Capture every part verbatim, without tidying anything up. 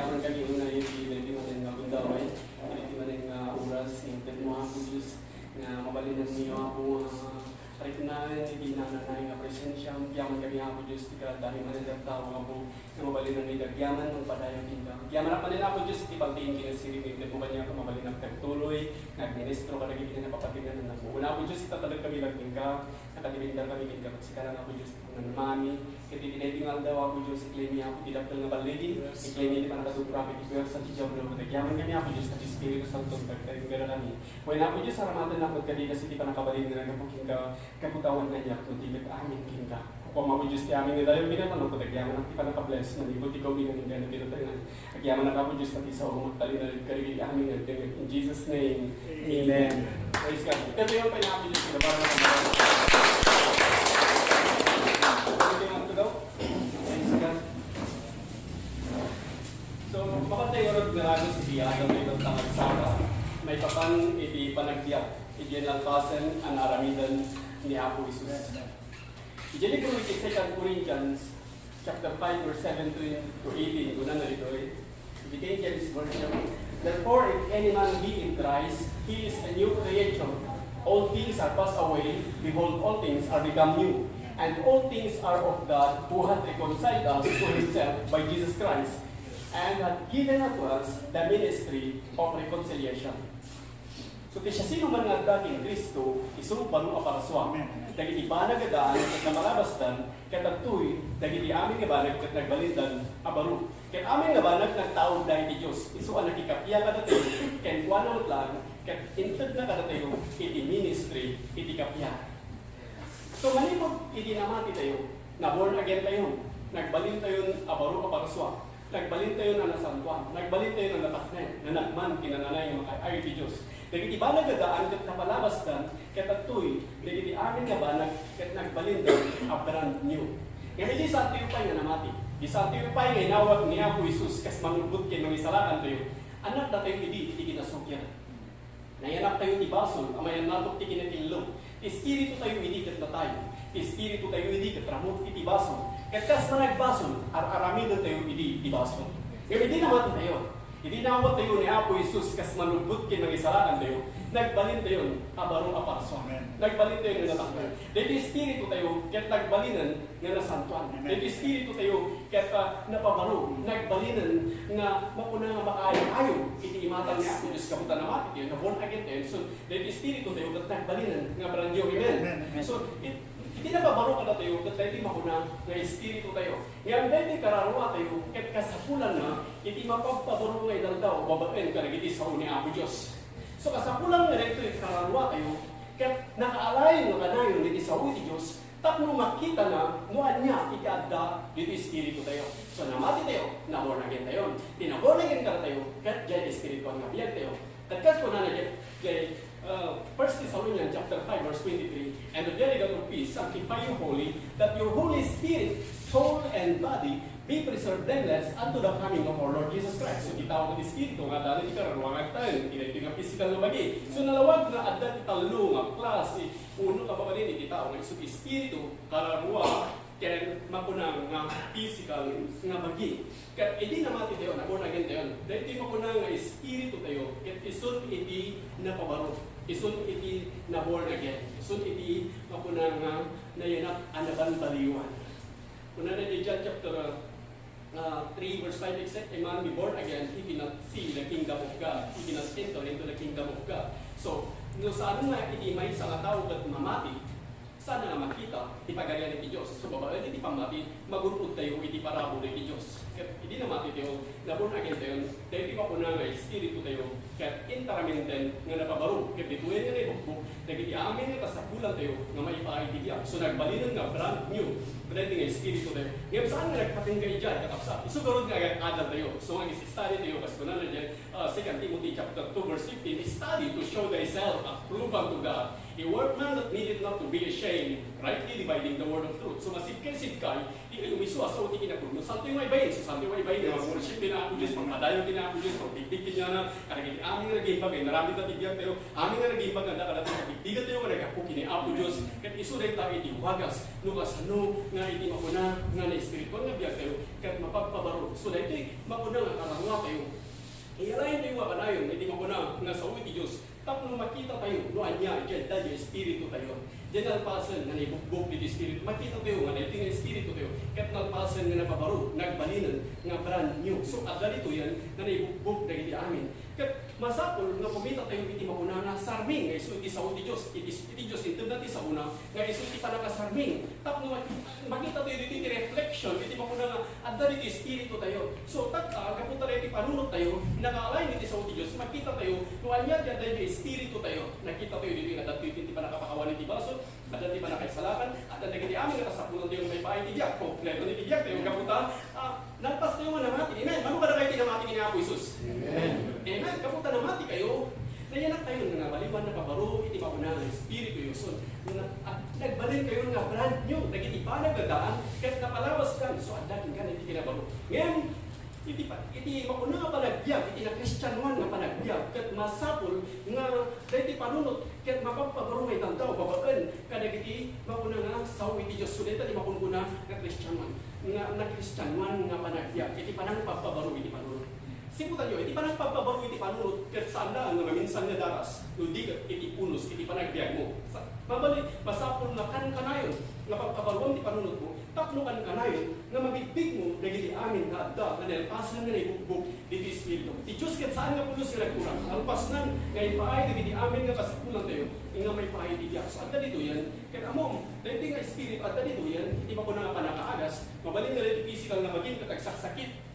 Kami unay iti daytoy manen nga gundaway, iti manen nga oras, nga intedmo, Apo Dios, nga mabalinanmi, Apo, nga riknaen iti nananay nga presensiam. Agyaman kami, Apo Dios, ti kadami manen nga tattao, Apo, nga mabalinanmi agyaman mangpadayo kenka. Agyaman manen, Apo Dios, iti pagtiing ken sirib, intedmo kaniak nga mabalin agtuloy nga agministro kadagiti nga napapatigan. Una, Apo Dios, itattalek kami laeng kenka, nakadepender kami kenka, ket sika laeng, Apo Dios, ti nanamami. Ket iti daytoy nga aldaw, Apo Dios, iklimi, Apo, ti dakkel nga balligi, iklimi ti pannakadubra iti puwersa ti Diablo. Agyaman kami, Apo Dios, ket ti Espiritu Santo, agtaenggarakami. Wen, Apo Dios, aramatennak met kadi kas iti pannakabalin nga naggapu kenka, gapu ta awan aniak no di ket amin kenka. Koma, Apo Dios, ti amin nga dayaw, binatan, Apo, agyaman ti pannakabless, manipud ti kaubingan nga pinatengan. Agyaman, Apo Dios, ta ti sao nga agtalinaed kadagiti amin nga agdengngeg. In Jesus' name, amen. Praise God. Ito yung pwede, Apo Dios, kinabahan ng mga. Praise God. So, mapatay nga rod nga ragus iti Adam iti tangag saka, maipapan iti panagbiag, iti nalpasen a naaramiden ni Apo Jesus. Iti libro iti Second Corinthians, chapter five, verse seventeen to eighteen, kunana ditoy, iti King James Version, "Therefore, if any man be in Christ, he is a new creature. All things are passed away. Behold, all things are become new. And all things are of God, who hath reconciled us to himself by Jesus Christ, and hath given unto us the ministry of reconciliation." So, ti siasinoman nga adda ken Cristo, isu baro a parsua. Amen. Dagiti banag a daan ket napalabasdan, ket adtoy dagiti amin nga banag ket nagbalindan a baro. Ket amin nga banag nagtaudda iti Dios, isu a nakikappia kadatayo kenkuana met laeng, ket intedna kadatayo iti ministry iti kappia. So, manipud iti namatitayo, na-born again tayo, nagbalintayon a baro a parsua, nagbalintayon a nasantoan, nagbalintayon a nataknay, nga nagman ti nananay nga makaay-ayo ti Dios. Dagiti banag a daan ket napalabasdan, ket adtoy dagiti amin nga banag ket nagbalindan a brand new. Ngem idi saantayo pay nga namati, di saantayo pay nga inawat ni Apo Jesus kas mannubbot ken mangisalakantayo, annakdatayo idi iti kinasukir. Nayanaktayo iti basol a mayannatok ti kinatillo. Ti espiritotayo idi ket natay. Ti espiritotayo idi ket ramut iti basol. Ket kas managbasol, ar-aramidentayo idi ti basol. Ngem idi namatitayo, idi nawattayo ni Apo Jesus kas mannubbot ken mangisalakantayo, nagbalintayon a baro a parsua. Amen. Nagbalintayon nga natakder. Daytoy espiritotayo ket nagbalinen nga nasantoan. Amen. Daytoy espiritotayo ket, ah, napabaro, nagbalinen nga makuna nga makaayo-ayo iti imatang ni Apo Dios. Gapu ta namati tayo, na-born again tayo. So, daytoy espiritotayo ket nagbalinen nga brand new. Amen? Amen, amen. So, it-, iti napabaro kadatayo, ket daytoy makuna nga espiritotayo. Ngem daytoy kararuatayo, ket kasapulanna iti mapagpabaro nga inaldaw babaen kadagiti sao ni Apo Dios. So, kasapulan nga daytoy kararuatayo, ket nakaalayo nga kanayon iti sao iti Dios, tapno makitana no ania iti adda ditoy espiritotayo. So, namatitayo, na-born again tayo. Ti na-born again kadatayo, ket diay espirituan nga biagtayo. Ket kas kunana diay, diay, uh, First Thessalonians chapter five, verse twenty-three, "And the very God of peace sanctify you wholly, that your Holy Spirit, soul, and body be preserved blameless unto the coming of our Lord Jesus Christ." So, ti tao ket espiritu nga adda ti kararua nga agtaeng iti daytoy nga pisikal nga bagi. So, nalawag nga adda ti tallo nga klase, uno nga mabalin iti tao nga isu ti espiritu, kararua, ken makuna nga pisikal nga bagi. Ket idi namati tayo, na-born again tayo, daytoy makuna nga espiritu tayo, ket isun iti napabaro, isun iti na-born again, isun iti makuna nga nayanak a nabanbaliwan. Kunana iti John chapter, uh, uh, three, verse five, "Except a man be born again, he cannot see the kingdom of God. He cannot enter into the kingdom of God." So, no saan nga iti maysa nga tao ket mamati, saan nga makita ti Pagarian iti Dios. So, babaen iti pammati, magur-od tayo iti parabur iti Dios. Ket idi namati tayo, na-born again tayo, daytoy makuna nga espiritu tayo, ket intaramiden nga napabaro. Ket ditoyen nga naibukbok dagiti amin nga kasapulan tayo nga maipaay iti biag. So, nagbalinen nga brand new. Daytoy nga espiritu tayo. Ngem saan nga nagpatengga idiay, kakabsat? Isu garud nga agad-adal tayo. So, nga isi-study tayo, kas kunana diay, uh, Second Timothy chapter two, verse fifteen, "Study to show thyself approved unto God, a workman that needeth not to be ashamed, Rightly dividing the word of truth. So, masidkay-sidkay, ikayo mismo a sao ti kinapudno. Saantayo nga ibain, so saantayo nga ibain, nga worship ken Apo Dios, pangpadayo ken Apo Dios, pangbigbig kenkuana, kadagiti amin nga nagaimbag, inaramidda ti biagtayo, amin nga nagaimbag, adda kadatayo, pagbigbigentayo nga naggapu ken Apo Dios, ket isu dayta iti wagas, no kasano nga iti makuna nga naespirituan nga biagtayo, ket mapagpabaro. So, daytoy makuna nga kararuatayo. Iyalayentayo nga kanayon iti makuna nga sao iti Dios. Tapno makitatayo no ania iti adda iti espiritutayo. Diay nalpasen nga naibugbog diti espiritu, makitatayo nga daytoy nga espiritutayo ket nalpasen nga napabaro, nagbalinen, nga brand new. So, adda ditoyen nga naibugbog dagiti amin. Ket masapul nga kumitatayo iti makuna nga sarming nga isu iti sao ti Dios. Iti, iti Dios, intedna ti saona nga isu ti pannakasarming. Tapno makitatayo ditoy ti reflection iti makuna nga adda ditoy espiritutayo. So, tatta, gapu ta daytoy panunottayo, nakaalign iti sao ti Dios, makitatayo no ania ti adda iti espiritutayo. Nakitatayo ditoy nga adda ditoy ti pannakapakawan iti basol, adda ti pannakaisalakan, adda dagiti amin nga kasapulantayo nga maipaay iti biag. Kompleto iti biagtayo, gapu ta, ah, nalpastayo nga namati. Amen. Mano kadakayo ti namati ken ni Apo Jesus? Amen. Amen. Gapu ta namatikayo, nayanakkayon nga nabaliwan, napabaro iti makuna nga espirituyo. So, na-, ag-, nagbalinkayon nga brand new dagiti banag nga daan ket napalawaskan, so, adda kenka iti kinabaro. Ngem, iti pa-, iti makuna nga panagbiag, iti nakristianoan nga panagbiag, ket masapul nga daytoy panunot ket mapagpabaro nga itantaw babaen kadagiti makuna nga sao iti Dios. So, dayta ti makunkuna nga kristianoan, nga nakristianoan nga panagbiag iti panangpagpabaro iti panunot. Siputanyo, iti panagpagpabaro iti panunot, ket saan laeng nga maminsan nga daras, no di ket iti punos iti panagbiagmo. Sa-, mabalin, masapul nga kankanayon nga pagpabaruam ti panunotmo, tapno kankanayon nga mabigbigmo dagiti amin nga adda nga nalpasen nga naibugbog diti espiritu. Ti Dios ket saan nga pulos nga nagkulang, nalpasnan nga ipaay dagiti amin nga kasapulantayo nga maipaay iti biag. So, adda ditoyen, ket ammom, daytoy nga espiritu, adda ditoyen, iti makuna nga pannakaagas, mabalin nga daytoy physical nga bagim ket agsaksakit.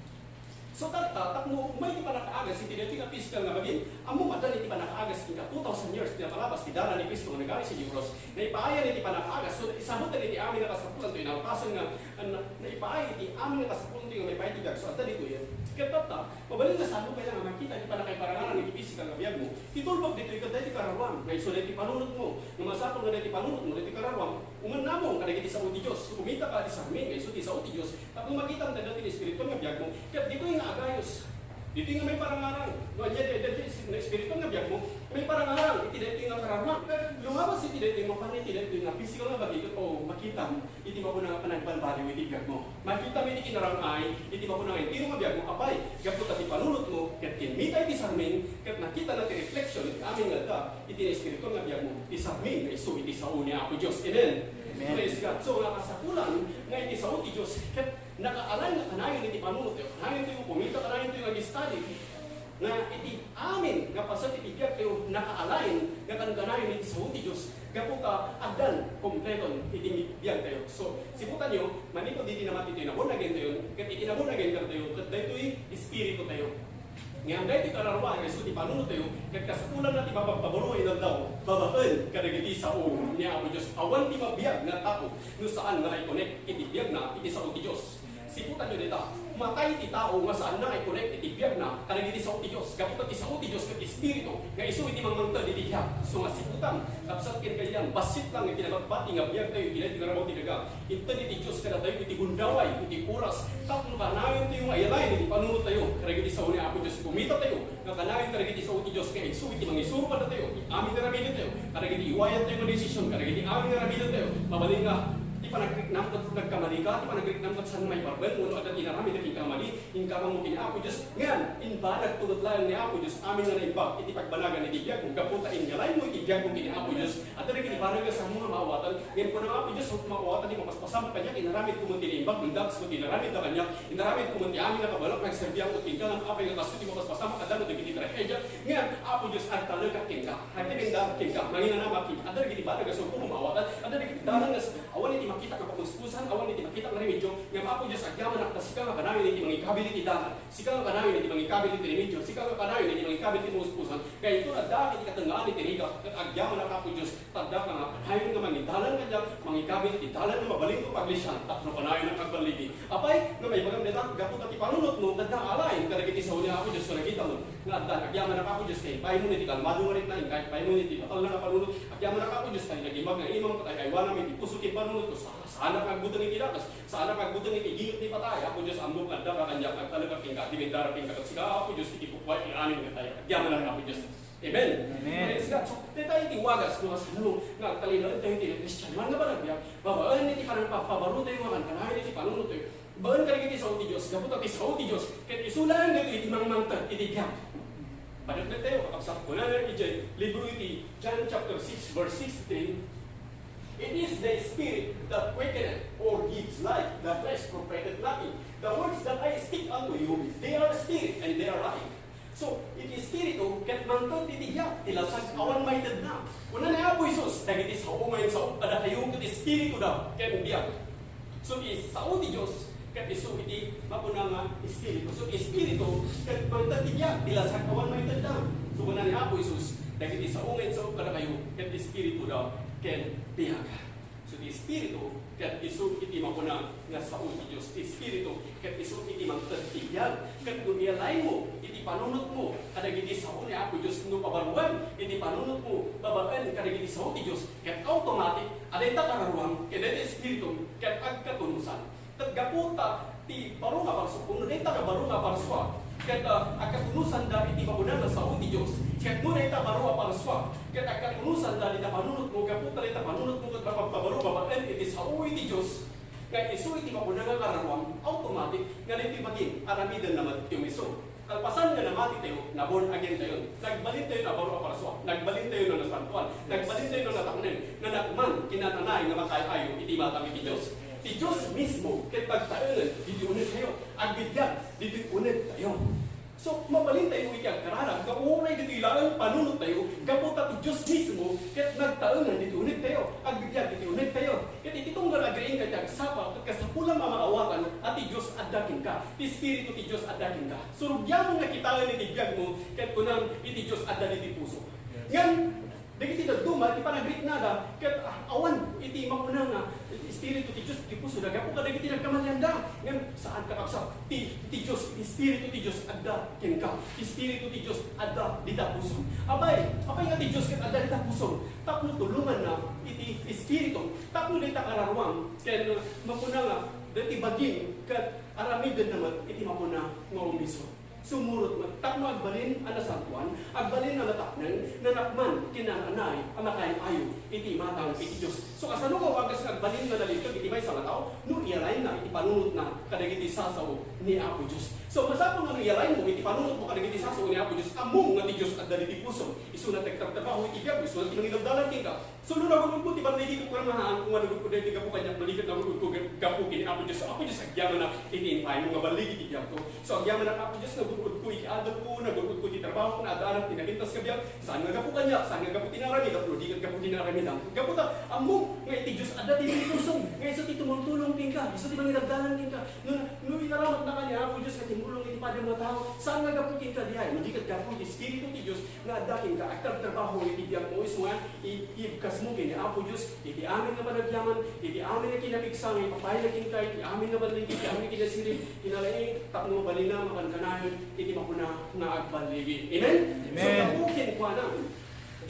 So, tatta, tapno umay ti pannakaagas iti daytoy nga physical nga bagim, ammom, addan iti pannakaagas kenka, two thousand years ti napalabas ti dara ni Cristo nga nagari sadi krus. Naipaayan iti pannakaagas, so, isabut iti amin nga kasapulantayo, nalpasen nga, na, naipaay iti amin nga kasapulantayo nga maipaay iti biag. So, adda ditoyen. Ket tatta, mabalin nga saan pay nga makita iti pannakaiparangarang iti physical nga biagmo. Ti tulbak ditoy ket daytoy kararuam, nga isu daytoy panunotmo, nga masapul nga daytoy panunotmo, daytoy kararuam, umannamong kadagiti sao ti Dios. Kumitaka ti sarming nga isu ti sao ti Dios, tapno makitam dayta ti espirituan nga biagmo. Ket ditoy nga agayos, ditoy nga maiparangarang, no ania dayta ti espirituan nga biagmo, maiparangarang iti daytoy nga kararuam. Ket lumabas iti daytoy, mapan iti daytoy nga physical nga bagi, o makitam iti makuna nga panagbalbaliw iti biagmo. Makitam iti kinarang-ay, iti makuna nga entero nga biagmo, apay, gapu ta ti panunotmo, ket kimmita iti sarming, ket nakitana ti reflection iti amin nga adda iti espirituan nga biagmo, ti sarming nga isu iti sao ni Apo Dios. Amen. Amen. Praise God. So, nga kasapulan nga iti sao ti Dios, ket nakaalign nga kanayon iti panunotyo, kanayon ti kumita, kanayon ti nag-study, nga iti amin nga paset iti biagtayo, nakaalign nga kankanayon iti sao ti Dios, gapu ta addan kompleton iti biagtayo. So, siputanyo, manipud iti namati tayo, born again tayo, ket iti born again tayo, ket daytoy espiritu tayo. Ngem daytoy kararuaan nga isu ti panunot tayo, ket kasapulanna ti mapagpabaro nga inaldaw, babaen kadagiti sao ni Apo Dios. Awan ti mabiag nga tao no saan nga nai-connect iti biagna iti sao ti Dios. Siputanyo dayta, matay ti tao nga saanna nga i-connect iti biagna kadagiti sao ti Dios. Gapu ta ti sao ti Dios ket Espiritu nga isu iti mangmangted iti biag. So nga siputan, kabsat ken kayam, bassit lang nga kinabagbati nga biagtayo iti daytoy nga rabaw ti daga. Inted iti Dios kadatayo iti gundaway, iti oras, tapno kanayontayo nga iyalayen iti panunottayo kadagiti sao ni Apo Dios. Kumitatayo nga kanayon kadagiti sao ti Dios nga isu iti mangisuro kadatayo iti amin nga aramidentayo, kadagiti iwayattayo nga desisyon, kadagiti amin nga aramidentayo. Mabalin nga, ti panagriknam ket nagkamali ka, ti panagriknam ket saan maiparben, wenno adda ti inaramid a kinkamali, inkamangmo ken Apo Dios, ngem imbanagto met laeng ni Apo Dios amin nga naimbag iti pagbanagan iti biagmo, gapu ta inyalayenmo iti biagmo ken Apo Dios. Adda dagiti banag nga saanmo nga maawatan, ngem kuna Apo Dios, maawatan ti mapaspasamak kaniak, inaramidko met ti naimbag, dakes met ti inaramidda kaniak, inaramidko met ti amin a kabalak, nagserbiak met kenka, ngem apay nga kastoy ti mapaspasamak, adda met dagiti trahedia, ngem Apo Dios, agtalekak kenka, agdependek kenka, manginanamak kenka, adda dagiti banag nga saanko nga maawatan, adda dagiti dalan nga s-, awan iti makitak nga pakuskusan, awan iti makitak nga remedyo, ngem Apo Dios, agyamanak ta sika nga kanayon iti mangikabil iti dalan, sika nga kanayon iti mangikabil iti remedyo, sika nga kanayon iti mangikabil iti pakuskusan, kayto adda iti katengngaan iti rigat, ket agyamanak Apo Dios, ta adda nga kanayon nga mangidalan kaniak, mangikabil iti dalan nga mabalinko paglisian, tapno kanayon nga agballigi. Apay, no maibagam dayta, gapu ta ti panunotmo, ket naalayen kadagiti sao ni Apo Dios, so nakitam, Nga adda, agyamanak, Apo Dios, ta ipaaymo iti kalmado nga rikna, inkay ipaaymo iti bakal nga panunot. Agyamanak, Apo Dios, ta nagimbag nga imam, ta ay-aywanam iti puso ken panunot, ta sa-, saanak nga agbuteng iti dakes, saanak nga agbuteng iti gingit ti patay. Apo Dios, ammok nga addaka kaniak, agtalekak kenka, dimendara kenka, ket sika, Apo Dios, ti kipukpay ti amin nga tayo. Agyamanak, Apo Dios. Amen. Amen. Praise God. So, dayta iti wagas no kasano nga agtalinaed tayo iti Kristianoan nga panagbiag, babaen iti panangpapabaro tayo nga kankanayon iti panunot tayo. Baen kadagiti sao ti Dios, gapu ta ti sao ti Dios, ket isu laeng daytoy iti mangmangted iti biag. Panagbiag tayo, kakabsat, kunana idiay libro iti John chapter six, verse sixteen, "It is the Spirit that quickeneth or gives life, the flesh profiteth nothing. The words that I speak unto you, they are spirit and they are life." So, iti Espiritu, ket mangted iti biag, ti lasag awan maitedna. Kuna ni Apo Jesus, dagiti sao nga insao kadakayo ket espirituda ken biag. So, ti sao ti Dios, ket isu iti makuna nga Espiritu. So, ti Espiritu, ket mangted ti biag, ti lasag awan maitedna. So, kuna ni Apo Jesus, dagiti sao nga insao kadakayo, ket espirituda ken biag. So, ti Espiritu, ket isu iti makuna nga sao ti Dios. Ti Espiritu, ket isu iti mangted ti biag. Ket no i-align mo iti panunotmo kadagiti sao ni Apo Dios, no pabaruan iti panunotmo babaen kadagiti sao ti Dios, ket automatic, adda dayta kararuam, ket dayta Espiritu, ket agkatunosan. Ket gapu ta ti baro nga parsua, no dayta nga baro nga parsua, ket, ah, agkatunusanda iti makuna nga sao ti Dios. Ket no dayta baro a parsua, ket agkatunusanda dita panunotmo, gapu ta dita panunotmo ket mapagpabaro babaen iti sao iti Dios, nga isu iti makuna nga kararuam, automatic nga daytoy bagim, aramidenna met ti umiso. Kalpasan nga namati tayo, na-born again tayo. Nagbalin tayo na baro a parsua. Nagbalin tayo na nasantoan. Nagbalin tayo na natakneng. Nga nakman, kinananay nga makaay-ayo iti mata iti Dios. Ti Dios mismo, ket pagtaengen, ditoy uneg tayo. Agbibiag, ditoy uneg tayo. So, mabalin tayo iti agkararag, nga uray ditoy laeng panunot tayo, gapu ta ti Dios mismo, ket nagtaengen, ditoy uneg tayo. Agbibiag, ditoy uneg tayo. Ket iti tunggal agriing ket agsapa, ket kasapulam a maawatan a ti Dios adda kenka, ti Espiritu ti Dios adda kenka. So, rugiam nga kitaen iti biagmo, ket kunam iti Dios adda ditoy puso. Yes. Ngem, dagiti dadduma, ti panagriknada, ket, ah, awan iti makuna nga Espiritu ti Dios iti pusoda, gapu kadagiti nagkamalianda. Ngem, saan, kakabsat, ti, ti Dios, ti Espiritu ti Dios adda kenka. Ti Espiritu ti Dios adda dita pusom. Apay, apay nga ti Dios ket adda dita pusom? Tapno tulonganna iti Espiritu. Tapno dayta kararuam, ken makuna nga, dayta bagim, ket aramidenna met iti makuna nga umiso. Sumurot met, tapno agbalin a nasantoan, agbalin a natakneng, nga nakman, kinananay, a makaay-ayo iti mata iti Dios. So, kasano nga wagas nga agbalin nga nalinteg iti maysa nga tao? No i-align na iti panunotna kadagiti sasao ni Apo Dios. So, masapul nga no i-align mo iti panunotmo kadagiti sasao ni Apo Dios, ammom nga ti Dios adda ditoy pusom. Isuna ti agtartrabaho iti biag, isuna ti mangidaldalan kenka. So, no nagun-odko ti panligi, kunam nga haan ko nga nagun-od daytoy gapu kaniak, no di ket nagun-odko gapu ken Apo Dios. Apo Dios, agyamanak iti impaaymo nga balligi ti biagko. So, agyamanak, Apo Dios, nagun-odko iti adalko, nagun-odko iti trabahok, naadaanak ti napintas nga biag. Saan nga gapu kaniak, saan nga gapu ti naaramidek, no di ket gapu ti naaramidek. Gapu ta, ammom nga iti Dios adda ti pusom, nga isu ti tumultulong kenka, isu ti mangidaldalan kenka. No, no inaramatnaka ni Apo Dios nga timmulong iti padam nga tao, saan nga gapu kenka, di ay, no di ket gapu iti Espiritu ti Dios nga adda kenka, agtartrabaho iti biagmo, isu nga i-, ibkasmo ken ni Apo Dios iti amin nga panagyaman, iti amin nga kinapigsa nga ipapayna kenka, iti amin nga balligi, iti amin nga kinasirib, kinalaing, tapno mabalina makankanayon iti makuna nga agballigi. Amen? Amen. So, gapu kenkuana,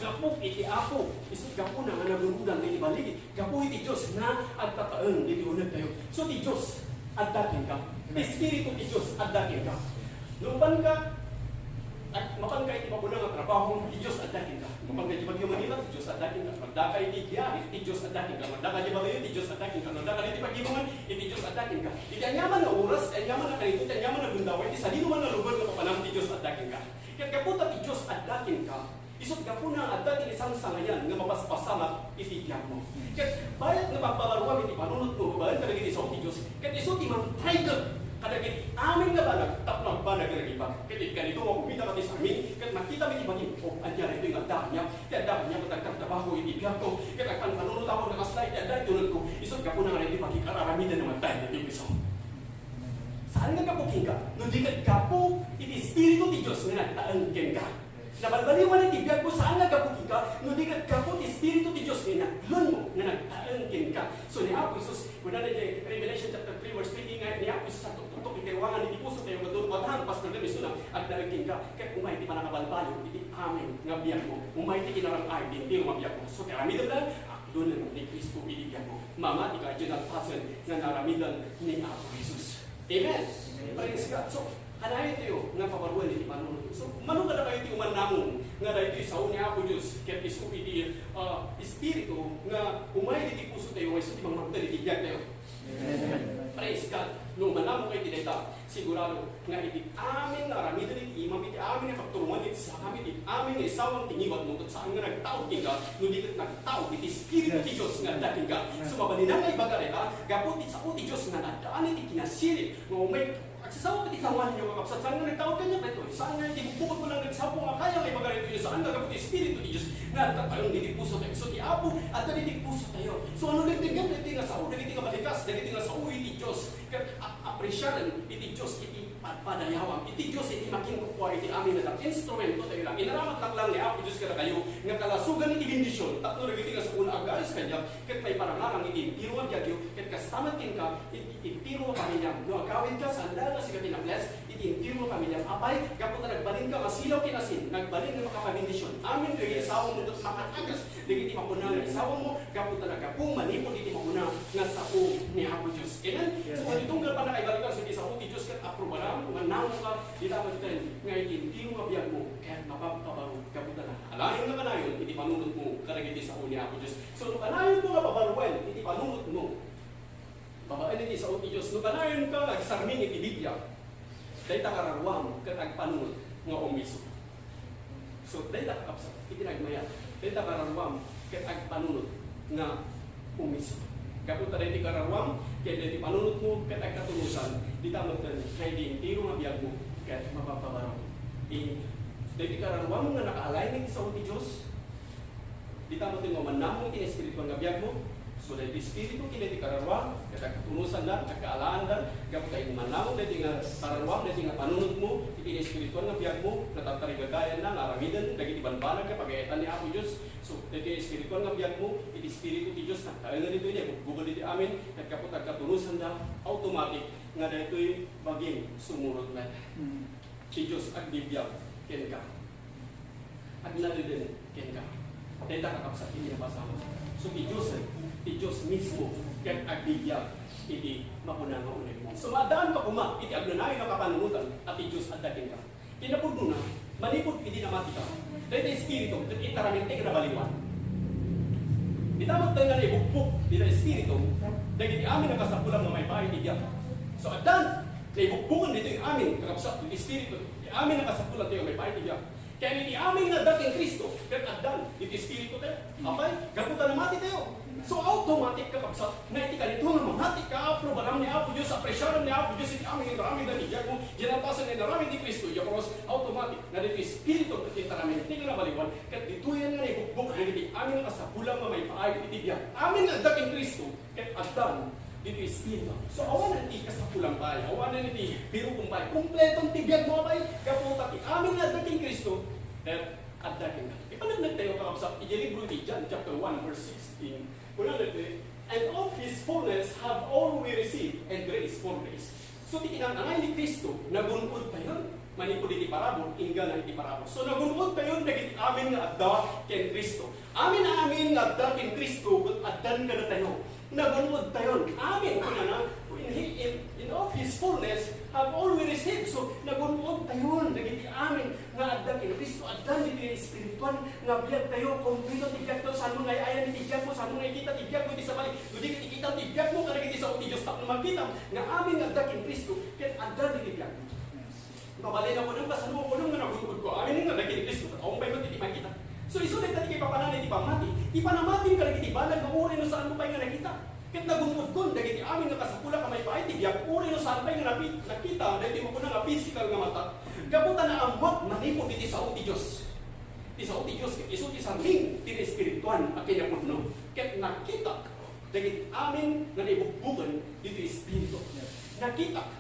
gapu iti Apo, isu gapuna nga nagun-odan iti balligi. Gapu iti Dios nga agtataeng ditoy unegtayo. So, ti Dios adda kenka. Ti Espiritu ti Dios adda kenka. No mapanka, ag-, mapanka iti makuna nga trabaho, ti Dios adda kenka. Mapanka iti Bagyo Manila, ti Dios adda kenka. Magdaka iti biyahe, ti Dios adda kenka. Magdaka iti balayo, ti Dios adda kenka. Magdaka iti pagibungan, iti Dios adda kenka. Iti aniaman nga oras, iti aniaman nga kanito, iti aniaman nga gundaway, iti sadino man nga lugar nga papanam, ti Dios adda kenka. Ket gapu ta ti Dios adda kenka, isut' gapuna nga adda ti naisangsangayan nga mapaspasamak iti biagmo. Ket bayat nga pagpalaruam iti panunotmo babaen kadagiti sao ti Dios, ket isu ti mangtrigger kadagiti amin nga banag tapno agbanag nga nagibag. Ket iti kanito nga kumita ka ti samin, ket makita mi ti bagim, "O, ania daytoy nga adda kaniak? Ti adda kaniak ket agtartrabaho iti biagko, ket agpanpanunot ako nga kasla iti adda iti unegko." Isut' gapuna nga daytoy bagik ar-aramiden nga mantay iti piso. Saan nga gapu kenka, no di ket gapu iti Espiritu ti Dios nga nagtaeng kenka. Nabalbaliwan iti biagmo, saan nga gapu kenka, no di ket gapu ti Espiritu ti Dios nga inaglonmo, nga nagtaeng kenka. So, ni Apo Jesus, kunana iti Revelation chapter three, verse twenty nga, ni Apo Jesus, agtuktuktok iti ruangan iti pusotayo, ket no mataang, Pastor Glenn, isuna, Agnaed kenka, ket umay ti panangabalbaliw iti amin nga biagmo. Umay ti kinarang-ay ti entero nga biagmo. So, ti aramidem laeng, aklonen ni Cristo iti biagmo. Mamatika idiay nagpasen nga naaramidan ni Apo Jesus. Amen. Amen. Praise God. So, kanayon tayo nga pabaruen iti panunot. So, mano kadakayo ti umannamong nga daytoy sao ni Apo Dios, ket isu iti, ah, Espiritu nga umay iti puso tayo, nga isu ti mangmangted iti biag tayo. Amen. Praise God. No umannamong kayo iti dayta, sigurado nga iti amin nga aramiden iti imam, iti amin nga pagturongan iti sakam, iti amin nga isawang ti ngiwatmo, ket saan nga nagtaud kenka, no di ket nagtaud iti Espiritu ti Dios nga adda kenka. So, mabalinanna ibaga dayta, gapu ti sao ti Dios nga naadaan iti kinasirib, nga umay, agsasao iti sawanyo, kakabsat, saan nga nagtaud kaniak daytoy, saan nga iti bukbukotko lang nagsapo nga kaya nga ibaga daytoy, saan nga gapu ti Espiritu ti Dios nga adda tayon iti puso tayo. So, ti Apo adda iti puso tayo. So, ano dagiti nga, dagiti nga sao, dagiti nga balikas, dagiti nga sao iti Dios. Ket a-, apresiaren iti Dios iti padpadayawam, iti Dios iti makinkukua iti amin a instrumento tayo lang. Inaramat lang ni Apo Dios kadakayo nga kalasogan iti bendision tapno dagiti nga saona agayos kaniak ket maiparangarang iti entero nga biagyo, ket kasta met kenka iti entero nga pamiliam. No agawidka, saan laeng nga sika ti na-bless iti entero nga pamiliam. Apay, gapu ta nagbalinka masilaw ken asin, nagbalin nga makapabendision. Amin dagiti asawam ket makaagas dagiti mapuna nga isawam mo, gapu ta naggapu manipud iti mapuna nga sao ni Apo Dios. Amen? Yes. So, iti tunggal pannakaibalikas iti sao ti Dios ket aprobaram, umannamongka, dita metten nga iti entero nga biagmo ket mapagpabaro gapu ta alaen nga kanayon iti panunotmo kadagiti sao ni Apo Dios. So, no kanayonmo nga pabaruen iti panunotmo, babaen iti sao ti Dios, no kanayonka nga agsarming iti Biblia, dayta kararuam ket agpanunot nga umiso. So, dayta kakabsat, iti nagmayat, dayta kararuam ket agpanunot nga umiso. Gapu ta dayta kararuam ket dayta panunotmo ket agkatunosan, dita metten nga iti entero nga biagmo ket mapagpabaro. I-, dayta kararuam nga naka-align iti sao ti Dios, dita metten nga umannamong iti espirituan nga biagmo. So, daytoy espiritu ken daytoy kararua, ket agkatunosandan, agkaalaandan, gapu ta umannamong daytoy nga kararua, daytoy nga panunotmo, iti espirituan nga biagmo, natartarigagayanna nga aramiden dagiti banbanag nga pagayatan ni Apo Dios. So, daytoy espirituan nga biagmo, iti espiritu ti Dios, nagtaengen ditoy, naibukbuken ditoy amin, ket gapu ta agkatunusanda, automatic nga daytoy bagim sumurot met. Mm. Ti Dios agbibiag kenka. Agnanayon kenka. Dayta, kakabsat, iti nabasam. So, ti Dios, ti Dios mismo ket agbibiag iti mapuna nga unegmo. So, maaddaanka koma iti agnanayon a kapanunotan a ti Dios adda kenka. Kinapudnona, manipud idi namatika, dayta espiritu ket intaraminte nga nabaliwan. Ita met nga naibukbok dita espiritu dagiti amin a kasapulan nga maipaay iti biag. So, addan naibukboken ditoy amin, kakabsat, ti espiritu, ti amin a kasapulan tayo maipaay iti biag. Ken iti amin nga adda ken Cristo, ket addan ditoy espiritu tayo. Apay, gapu ta namati tayo. So, automatic, kakabsat, nga iti kanito nga mamati ka, aprobaram ni Apo Dios, apresiaram ni Apo Dios iti amin nga inaramid ti biagmo, diay nalpasen nga inaramid ni Cristo idiay krus, automatic nga ditoy espiritu ket intaraminte nga nabaliwan, ket ditoyen nga naibukbok dagiti amin a kasapulan nga maipaay iti biag. Amin nga adda ken Cristo, ket addan ditoy espiritu. So, awanen ti kasapulan pay, awanen ti birukom pay, kompleton ti biagmo pay, gapu ta ti amin nga adda ken Cristo, ket adda kenka. Ipaneknek tayo, kakabsat, iti libro ti John, chapter one, verse sixteen. Kuna ditoy, "And of his fullness have all we received, and grace for grace." So, ti kinanangay ni Cristo, nagun-od tayon manipud iti parabur, inggana iti parabur. So, nagun-od tayon dagiti amin nga adda ken Cristo. Amin a amin nga adda ken Cristo, ket addan kadatayo. Nagun-od tayon. Amin, kunana, in, he, in, in of his fullness have all we received. So, nagun-od tayon dagiti amin nga adda ken Cristo, addan ditoy espirituan nga biag tayo, kompleto ti biag tayo, saan mo nga ay-ayan iti biag mo, saan mo nga ikita ti biag mo iti sabali, no di ket ikita ti biag mo kadagiti sao ti Dios, tapno makita nga amin nga adda ken Cristo, ket addan ditoy biag mo. Mabalin a kunam, kasano kunam nga nagun-odko? Amin nga adda ken Cristo, ket awan pay met iti makita. So, isu dayta ti kaipapanan iti pammati. Ti panamatim kadagiti banag nga uray no saan mo pay nga nakita. Ket nagun-odkon dagiti amin nga kasapulan a maipaay ti biag, uray no saan pay nga napi-, nakita daytoy mapuna nga pisikal nga mata. Gapu ta naammoak manipud iti sao ti Dios. Ti sao ti Dios ket isu ti sarming ti espirituan a kinapudno. Ket nakita dagiti amin nga naibukbuken ditoy espiritu. Nakita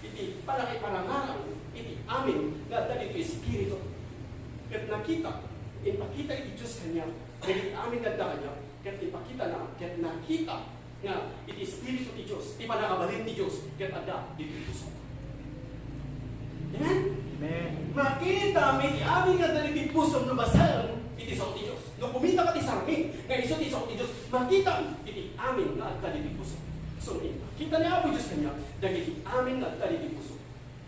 iti panakaiparangarang iti amin nga adda ditoy espiritu. Ket nakita, impakita iti Dios kaniak dagiti amin nga adda kaniak, ket impakitana, ket nakita nga iti espiritu ti Dios, ti pannakabalin ti Dios, ket adda ditoy puso. Amen? Makitam iti amin nga adda ditoy pusom no basaem iti sao ti Dios. No kumitam iti sarmi nga isu ti sao ti Dios, makitam iti amin nga adda ditoy pusom. So, makita ni Apo Dios kaniak dagiti amin nga adda ditoy pusom.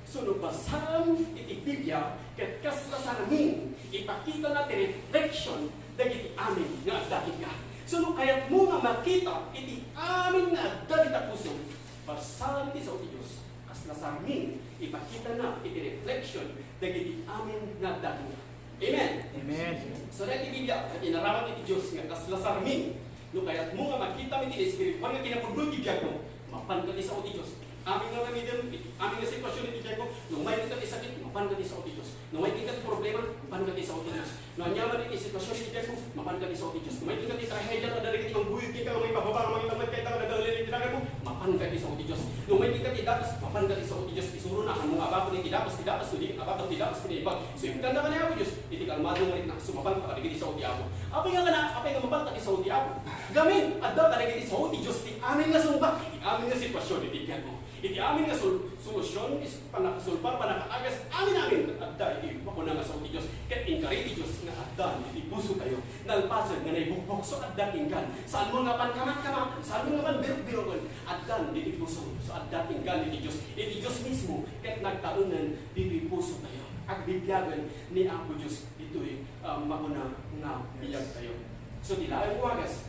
So, no basaem iti Biblia, ket kasla sarmi, ipakitana ti reflection dagiti amin nga adda kenka. So, no kayatmo nga makita iti amin nga adda dita pusom, basaem ti sao ti Dios. Kasla sarmi, ipakitana iti reflection dagiti amin nga adda kenka. Amen? Amen. So, dagiti Biblia, ket inaramid iti Dios nga kasla sarmi. No kayatmo nga makitam iti espirituan nga kinapudno iti biagmo, mapanka ti sao ti Dios. Amin nga aramidem, amin nga sitwasyon iti biagmo, no umay kenka ti sakit, mapanka ti sao ti Dios. No umay kenka ti problema, mapanka ti sao ti Dios. No aniaman iti sitwasyon iti biagmo, mapanka ti sao ti Dios. No umay kenka ti trahedia nga adda dagiti mangguyod kenka nga mangipababa nga mangitammet kenka nga nagawid iti dagatmo, mapanka ti sao ti Dios. No umay kenka ti dakes, mapanka ti sao ti Dios. Isurona, ammom nga abakon iti dakes, ti dakes, no di abakon ti dakes, ti naimbag. So, inkanta ka ni Apo Dios, iti kalmado nga rikna, sumapan ka kadagiti sao ti Apo. Apay nga kana, apay nga mapanka ti sao ti Apo? Gamin, adda kadagiti sao ti Dios ti amin nga sungbat, iti amin nga sitwasyon iti biagmo. Iti amin nga sol-, solusyon, is-, panakasulbar, panakaagas, amin-amin, adda iti makuna nga sao ti Dios. Ket inkari ti Dios nga adda iti pusotayo. Nalpasen nga naibukbok, so adda ti inggan. Saanmo nga pankamatkamatan, saanmo nga panbirokbiroken, adda iti puso, so adda ti inggan iti Dios. Iti Dios mismo, ket nagtaengen ditoy pusotayo. Agbibiagen ni Apo Dios ditoy, ah, makuna nga biagtayo. So, ti laeng wagas,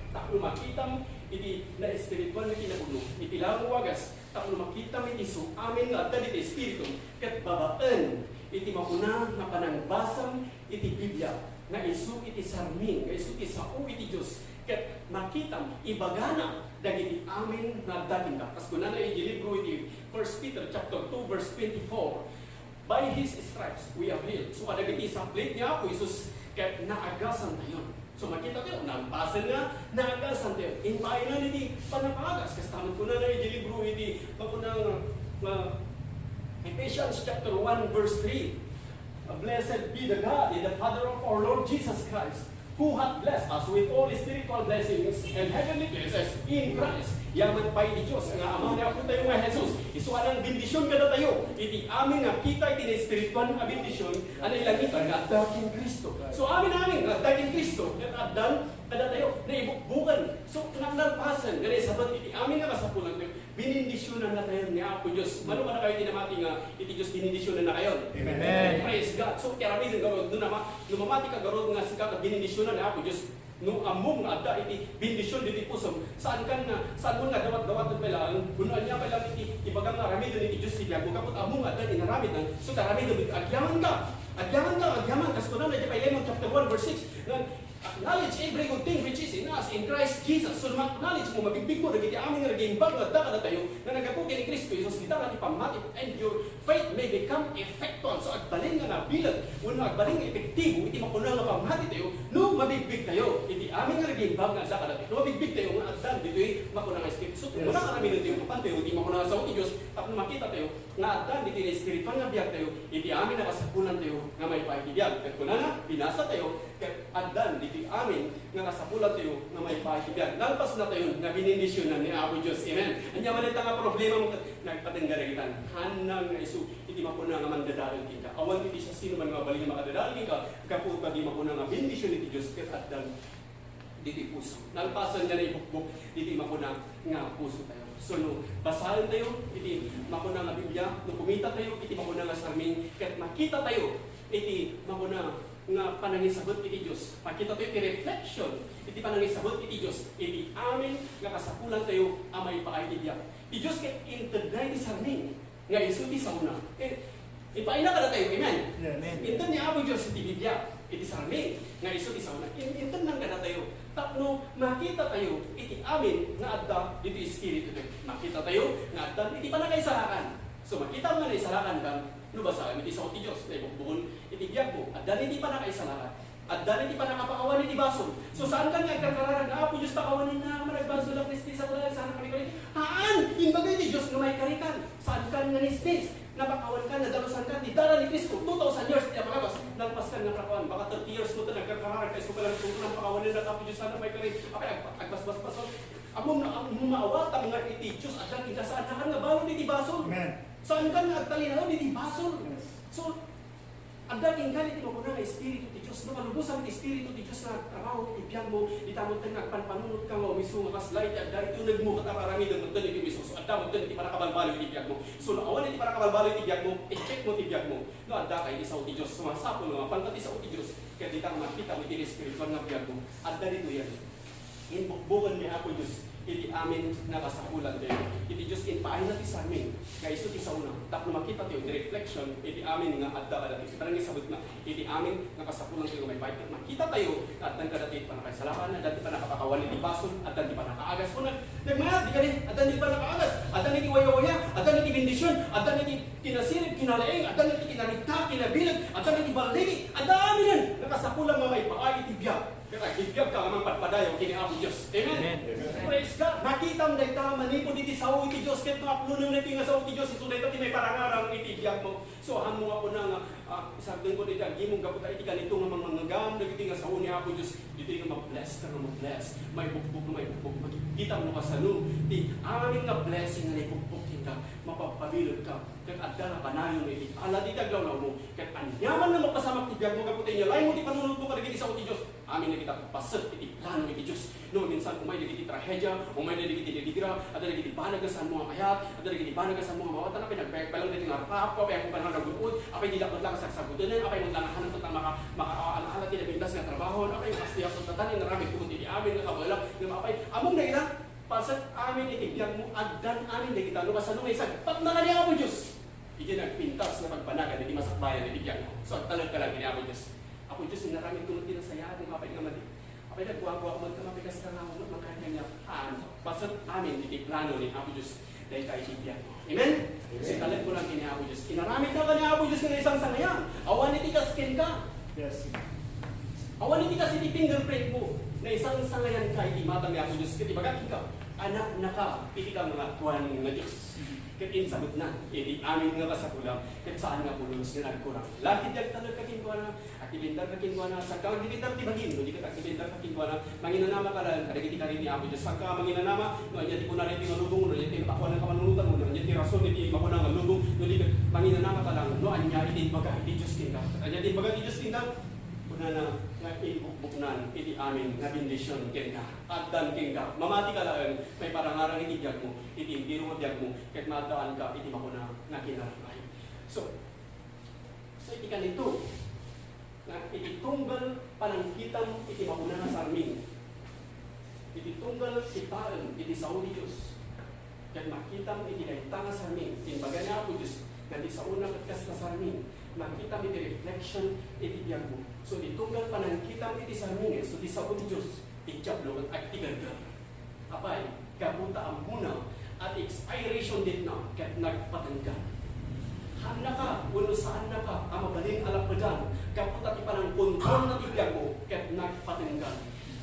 tapno makitam iti naespirituan nga kinapudno. Iti laeng wagas, tapno makitam iti su-, amin nga adda ditoy Espiritu, ket babaen iti makuna nga panangbasam iti Biblia, nga isu iti sarmi, nga isu ti sao iti Dios, ket makitam, ibagana dagiti amin nga adda kenka. Kas kunana iti libro iti First Peter chapter two, verse twenty-four, "By His stripes we are healed." So, kadagiti saplit ni Apo Jesus, ket naagasantayo. So, makita tayo, nalpasen nga naagasantayo. Impaaynan iti pannakaagas, kas ta met kunana iti libro iti makuna nga, nga Ephesians chapter one, verse three, "Blessed be the God and the Father of our Lord Jesus Christ, who hath blessed us with all spiritual blessings and heavenly places in Christ." Yaman pay ti Dios nga Ama ni Apotayo nga Jesus, isu a nangbendisyon kadatayo iti amin nga kita iti naespirituan a bendisyon a nailangitan nga adda ken Cristo. So, amin-amin nga adda ken Cristo, ket addan kadatayo, naibukbuken. So, nalpasen nga naisabet iti amin nga kasapulantayo, binindisyonannatayo ni Apo Dios. Mano kadakayo ti namati nga iti Dios binindisyonannakayo? Amen. Praise God. So, ti aramiden garud, no nama-, no mamati ka garud nga sika ket binindisyona ni Apo Dios, no ammom nga adda iti bendisyon ditoy pusom, saankan nga, saanmo nga dawat-dawat pay laeng, wenno ania pay laeng iti ibagam nga aramiden iti Dios ti biagmo, gapu ta ammom nga adda ti inaramidna, so, ti aramidem, agyamanka. Agyamanka, agyaman, kas kunana iti Filemon chapter one, verse six, nga, "Acknowledge every good thing which is in us in Christ Jesus." So, ma-acknowledge mo, mabigbigmo dagiti amin nga naging bag nga adda kadatayo nga naggapu ken ni Cristo Jesus, dita nga ti pammati, "And your faith may become effectual." So, agbalin nga nabileg wenno agbalin nga epektibo iti makuna nga pammatitayo no mabigbigtayo iti amin nga naging bag nga adda kadatayo. No mabigbigtayo nga addan ditoy makuna nga Espiritu. So, yes, kuna nga aramidentayo, mapantayo iti makuna nga sao ti Dios tapno makitatayo nga addan ditoy naespirituan nga biagtayo iti amin a kasapulantayo nga maipaay ti biag. Ket kunana, binasatayo, ket addan ditoy amin nga kasapulantayo nga maipaay ti biag. Nalpasnatayon nga binindisyonan ni Apo Dios. Amen. Ania man dayta nga problema mo ket nagpatengga dagita. Hanna nga isu iti makuna nga mandadael kenka. Awan iti siasinoman nga mabalin nga makadadael kenka, gapu ta di makuna nga bendisyon iti Dios ket addan diti puso. Nalpasen nga naibukbok diti makuna nga pusotayo. So, no basaentayo iti makuna nga Biblia, no kumitaentayo iti makuna nga sarmi, ket makitatayo iti makuna nga panangisabet iti Dios. Makitatayo iti reflection iti panangisabet iti Dios, iti amin nga kasapulantayo a maipaay ti biag. Ti Dios ket intedna iti sarmi nga isu ti saona. Eh, ipaayna kadatayo, amen? Yes. Amen. Inted ni Apo Dios iti Biblia, iti sarmi, nga isu ti saona. In-, intedna kadatayo tapno makitatayo iti amin nga adda ditoy Espiritu. Makitatayo nga adda iti pannakaisalakan. So, makitam nga naisalakanka no basaem iti sao ti Dios, naibukbukon iti biagmo. Adda iti pannakaisalakan. Adda iti pannakapakawan iti basol. So, saankan nga agkarkararag nga, "Apo Dios, pakawanennak, managbasolak, nisnisak, saanak a maikari." Haan! Imbaga iti Dios nga maikarikan. Saankan nga nisnis. Napakawanka, nadalusanka, ti dara ni Cristo, two thousand years ti napalabas. Nalpaskan nga pakawan, baka thirty years mo ta nagkarkararag, kaiso ka lang, "Apo Dios, saanak a maikari." Apay, ag-, agbasbasbasol. Ammom nga, ammom nga awatam nga iti Dios, adda kenka, saankan nga balud iti basol. Amen. Saankan nga agtalinaed iti basol. Yes. So, adda kenka iti makuna nga Espiritu ti Dios. No malubosan ti Espiritu ti Dios nga agtrabaho iti biagmo, dita metten nga agpanpanunotka nga umisu nga kasla iti adda iti unegmo ket ar-aramidem metten iti umisu. So, adda metten iti pannakabalbaliw iti biagmo. So, no awan iti pannakabalbaliw iti biagmo, i-check mo ti biagmo. No, adda ka iti sao ti Dios. So, masapul nga mapanka ti sao ti Dios. Ket dita nga makita mo iti espiritual nga biagmo. Adda ditoy. Inbukbuken ni Apo Dios iti amin nga kasapulantayo. Iti Dios impaayna ti sarmi nga isu ti saona. Tapno makita tayo ti reflection iti amin nga adda kadatayo. Iti parang sabutna, iti amin nga kasapulantayo nga maipaay. Makita tayo nga addan kadatayo ti pannakaisalakan, addan ti pannakapakawan iti basol, addan ti pannakaagas. Kuna, nagmayat, di kadi, addan ti pannakaagas, addan iti wayawaya, addan iti bendision, addan iti kinasirib, kinalaing, addan iti kinarigta, kinabileg, addan iti balligi, adda aminen nga kasapulan nga maipaay iti biag. Ket agbibiag ka nga mangpadpadayaw ken ni Apo Dios. Amen? Amen. Praise God. Makitam dayta manipud iti sao iti Dios, ket maaplunen daytoy nga sao iti Dios, isu dayta ti maiparangarang iti biagmo. So, ammom nga kuna nga, ah, isardengko dayta agimong gapu ta iti kanito nga mangngegam dagiti nga sao ni Apo Dios, ditoy nga ma-bless ka nga ma-bless. Maibukbok nga maibukbok. Makikita no kasano ti amin nga blessing nga naibukbok kenka, mapagpabileg ka. Ket adda nga kanayon iti ala ti aglawlawmo. Ket aniaman nga mapasamak ti biagmo gapu ta inyalayo ti panunotmo kadagiti sao ti Dios. Amin dagita paset iti plano iti Dios. No, minsan umay dagiti trahedia, umay dagiti naligra, adda dagiti banag nga saanmo nga mayat, adda dagiti banag nga saanmo nga mawatan, apay nagpayagpalang dagiti nga rapaap, apay ako panang nagun-od, apay di dapat lang sagsagutenen, apay mo lang hanap ta maka, maka, ala, ala, ti nabintas nga trabaho, apay nga kastoy ako tatan, inaramid ko iti amin nga kabaela, nga apay, among dagita, paset amin iti biagmo, addan amin dagita, no kasano nga isagpatna kaniak Apo Dios. Iti nagpintas nga pagbanagan iti masakbayan iti biagmo. So, agtalek ka lang iti Apo Dios. Apo Dios, inaramid ko met ti nasayaat, apay nga madi. Apay nagguagua ko met, apay kasta nga met, makayan kaniak. Haan, paset amin iti plano ni Apo Dios. Dayta iti biagmo. Amen? Amen. So, italek mo lang iti Apo Dios. Inaramid ka ken ni Apo Dios nga naisangsangayan. Awan iti kas kenka. Yes. Awan iti kas iti fingerprint mo. Naisangsangayan ka iti mata ni Apo Dios. Ket ibaga kenka, anakna ka, iti kangatoan nga Dios. Ket insabetna iti amin nga kasapulam, ket saan nga pulos nga nagkurang. Lagip ti agtalek ka kenkuana, agdepender ka kenkuana, saan ka agdepender ti bagim, no di ket agdepender ka kenkuana, manginanama ka laeng kadagiti karin ni Apo Dios. Saan ka manginanama, no ania ti kuna iti nga lubong, no ania ti napakuanan ka manunotan, no ania ti rason iti makuna nga lubong, no di ket manginanama ka laeng, no ania iti imbaga iti Dios kenka. Ania ti imbaga ti Dios kenka? Kunana nga imbukbuknan iti amin nga bendision kenka. Addan kenka. Mamati ka laeng, maiparangarang iti biagmo, iti entero nga biagmo, ket maaddaan ka iti makuna nga kinaramay. So, so iti kanito, nga iti tunggal panangkitam iti makuna nga sarmi, iti tunggal kitaem iti sao ti Dios, ket makitam iti dayta nga sarmi, imbaga ni Apo Dios, nga ti saona ket kasta sarmi, makitam iti reflection iti biagmo. So, iti tunggal panangkitam iti sarmi nga isu ti sao ti Dios, ti Diablo ket agtigerger. Apay, gapu ta ammona a ti expiration date na ket nagpatenggan. Haannaka wenno saannaka a mabalin a lappedan gapu ta ti panangkontrolna ti biagmo ket nagpatenggan.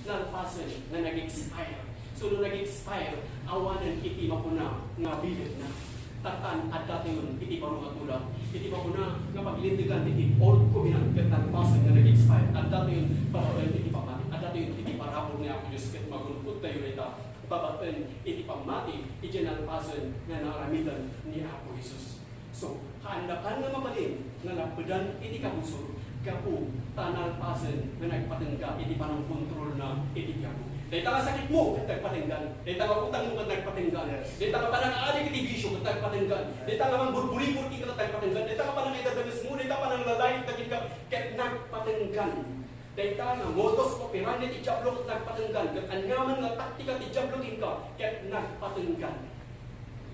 Nalpasen nga nag-expire. So, no nag-expire, awanen iti makuna nga bilegna. Tatan, adda tayon iti baro nga tulak. Iti makuna nga paglintegan iti Old Covenant ket nalpasen nga nag-expire. Adda tayon babaen iti pammati. Adda tayon iti parabur ni Apo Dios ket magun-od tayo ita babaen iti pammati. Idiay nalpasen nga naaramidan ni Apo Jesus. So, haandakan nga mabalin nga lappedan iti kabusor gapu ta nalpasen nga nagpatengga iti panangkontrolna iti biagmo. Dayta nga sakitmo ket nagpatenggan. Dayta nga utangmo ket nagpatenggan. Yes. Dayta nga panangaadik iti bisio ket nagpatenggan. Dayta nga mangburburibor ket nagpatenggan. Dayta nga panangidadamesmo, dayta pananglalayit dagiti ket nagpatenggan. Dayta nga modus operandi ti Diablo ket nagpatenggan. Ket aniaman nga taktika ti Diablo kenka ket nagpatenggan.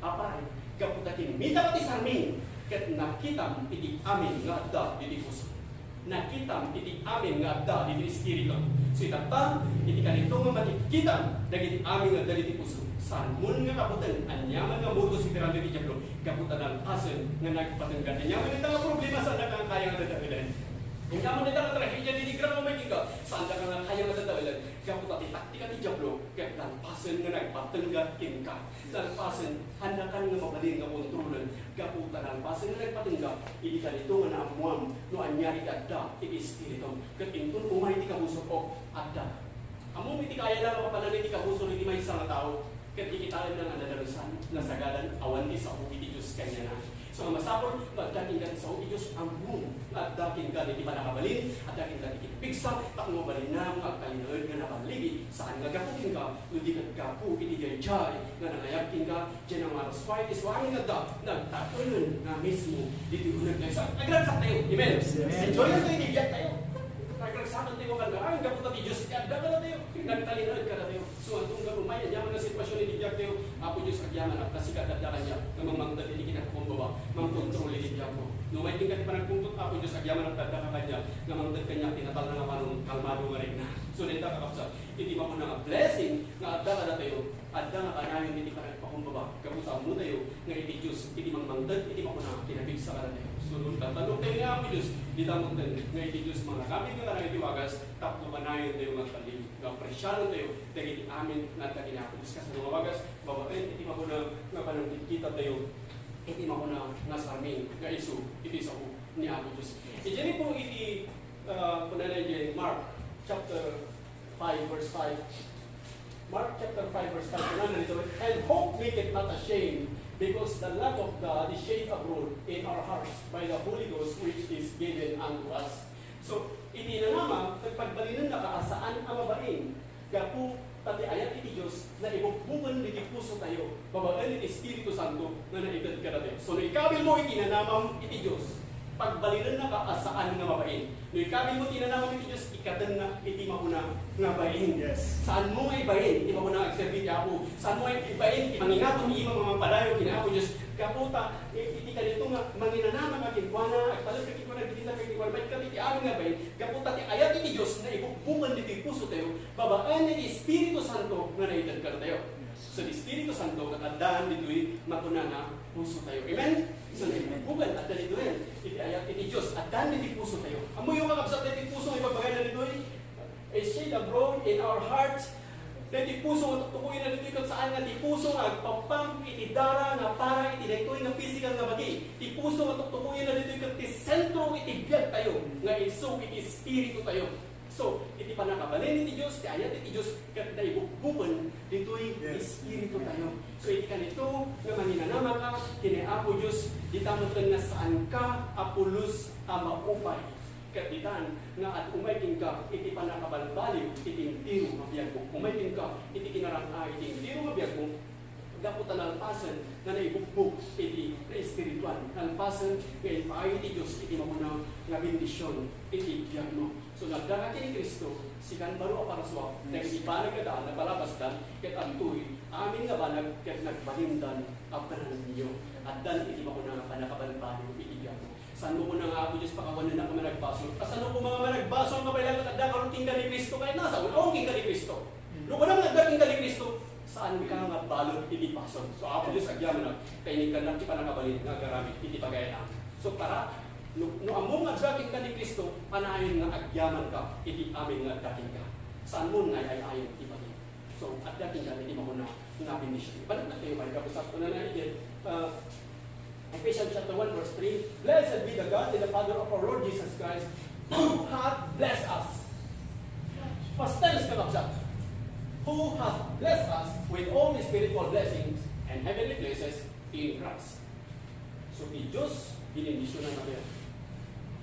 Apay, gapu ta kimmita ti sarmi, ket nakitam iti amin nga adda iti puso. Nakitam iti amin nga adda iti espiritu. So, itatta, iti kanito nga makikkitam dagiti amin nga adda iti puso. Saanmon nga kabuteng aniaman nga modus operandi ti Diablo, gapu ta nalpasen nga nagpatenggan. Aniaman ita nga problema, saandaka nga kaya nga dadaelen. Aniaman ita nga tragedia, dinigra nga may kenka, saandaka nga kaya nga dadaelen. Gapu ta ti taktika ti Diablo, ket nalpasen nga nagpatengga kenka. Nalpasen, haandakan nga mabalin nga kontrolen, gapu ta nalpasen nga nagpatengga, idi kanito nga naammoam no ania ti adda iti espiritum. Ket inton umay ti kabusor, o, adda. Ammom iti kayatna nga mapanan iti kabusor iti maysa nga tao, ket kitaenna nga nadalusan, nasagadan, awan ti sao iti Dios kaniana. So, masapul nga adda kenka ti sao ti Dios, ammom nga adda kenka dagiti pannakabalin, adda kenka dagiti pigsa, tapno mabalinna nga agtalinaed nga naballigi, saan nga gapu kenka, no di ket gapu iti daydiay nga nangayab kenka, diay nga maraswa iti suamin nga adda, nagtaen nga mismo ditoy uneg tayo. So, agragsak tayo. Amen. Yes. Enjoyan tayo iti biag tayo. Agragsakan tayo, kanta, ay, gapu ta ti Dios, adda kadatayo. Nagtalinaed kadatayo. So, adda nga umay, adda nga sitwasyon iti biag tayo, Apo Dios, agyamanak, ta sika adda kaniak, nga mangmangted iti kinapakumbaba, mangkontrol iti biagko. No umay kenka ti panagpungtot, Apo Dios, agyamanak, adda kaniak, nga mangted kaniak ti natalna nga panon, kalmado nga rikna. So, dayta, kakabsat, iti makuna nga blessing nga adda kadatayo, adda nga kanayon iti panagpakumbaba, gapu ta ammo tayo nga iti Dios, iti mangmangted, iti makuna nga kinapigsa kadatayo. So, no, tandok tayo nga Apo Dios, dita metten nga iti Dios, mangagamit nga kanayon iti wagas, tapno kanayon tayo nga agtalinaed, nga apresiaran tayo, dagiti amin nga adda ken ni Apo Dios. Kasano nga wagas, babaen iti makuna nga panangkitkita tayo, iti makuna nga sarmi nga isu iti sao ni Apo Dios. Idiay po iti, ah, kunana idiay Mark chapter five, verse five. Mark chapter five, verse five, kunana ditoy, "And hope maketh not ashamed, because the love of God is shed abroad in our hearts by the Holy Ghost which is given unto us." So, iti nanama, pagbalinennaka a saan a mabain, gapu ta ti ayat iti Dios naibukbuken ditoy puso tayo, babaen iti Espiritu Santo nga naited kadatayo. So, no ikabil mo iti nanamam iti Dios, pagbalinennaka a saan nga mabain. No ikabil mo ti nanamam iti Dios, ikatenna iti makuna nga bain. Yes. Saan mo nga ibain iti makuna nga agserbi ti Apo? Saan mo nga ibain ti mangingato ti imam a mangpadayo ken ni Apo Dios? Gapu ta, i-, iti kaniato nga manginanamaka kenkuana, agtalek kenkuana, agbilindak kenkuana, maikkat iti amin nga bain. Gapu ta ti ayat iti Dios naibukbuken ditoy puso tayo, babaen iti Espiritu Santo nga naited kadatayo. Yes. So, ti Espiritu Santo, ket addan ditoy makuna nga puso tayo. Amen? So, naibukbuken, adda ditoy. Iti ayat iti Dios, addan ditoy puso tayo. Ammoyo, kakabsat, ditoy puso nga ibagbagana ditoy? Is shed abroad in our hearts. Daytoy puso nga tuktukoyenna ditoy ket saan nga ti puso nga agpampang iti dara nga para iti daytoy nga physical nga bagi. Ti puso nga tuktukoyenna ditoy ket ti sentro iti biag tayo nga isu iti espiritu tayo. So, iti pannakabalin iti Dios, ti ayat iti Dios, ket naibukbuken ditoy Yes. espiritu tayo. So, iti kanito nga manginanamaka ken ni Apo Dios, dita metten nga saanka a pulos a maupay. Ket ditan nga ad-, umay kenka iti pannakabalbaliw iti entero nga biagmo. Umay kenka iti kinarang-ay iti entero nga biagmo. Gapu ta nalpasen nga naibukbok iti naespirituan, nalpasen nga impaay ti Dios iti makuna nga bendision iti biagmo. So, no addaka ken ni Cristo, sikan baro a parasua, Yes. dagiti banag nga daan, napalabasdan, ket adtoy amin nga banag ket nagbalindan a brand new. Addan iti makuna nga pannakabalbaliw iti biagmo. Saan mo kuna nga, "Apo Dios, pakawanennak nga managbasol"? Kasano koma nga managbasol nga pay laeng adda ngarud kenka ni Cristo? Ket nasa, awan kenka ni Cristo. No kunam nga adda kenka ni Cristo, saanka nga balud iti basol. So, Apo Dios, agyamanak, ta inikkannak ti pannakabalin nga agaramid iti pagayam. So, para, no, no ammom nga adda kenka ni Cristo, panayon nga agyamanka iti amin nga adda kenka. Saanmo nga ay-ay-ayen ti bagim. So, adda kenka iti makuna nga bendision. Balik tayo, may kabusat ko na na, iti, uh, Ephesians chapter one, verse three, "Blessed be the God and the Father of our Lord Jesus Christ, who hath blessed us." Past tense, kakabsat. "Who hath blessed us with all spiritual blessings and heavenly places in Christ." So, ti Dios, binendisionan na tayo.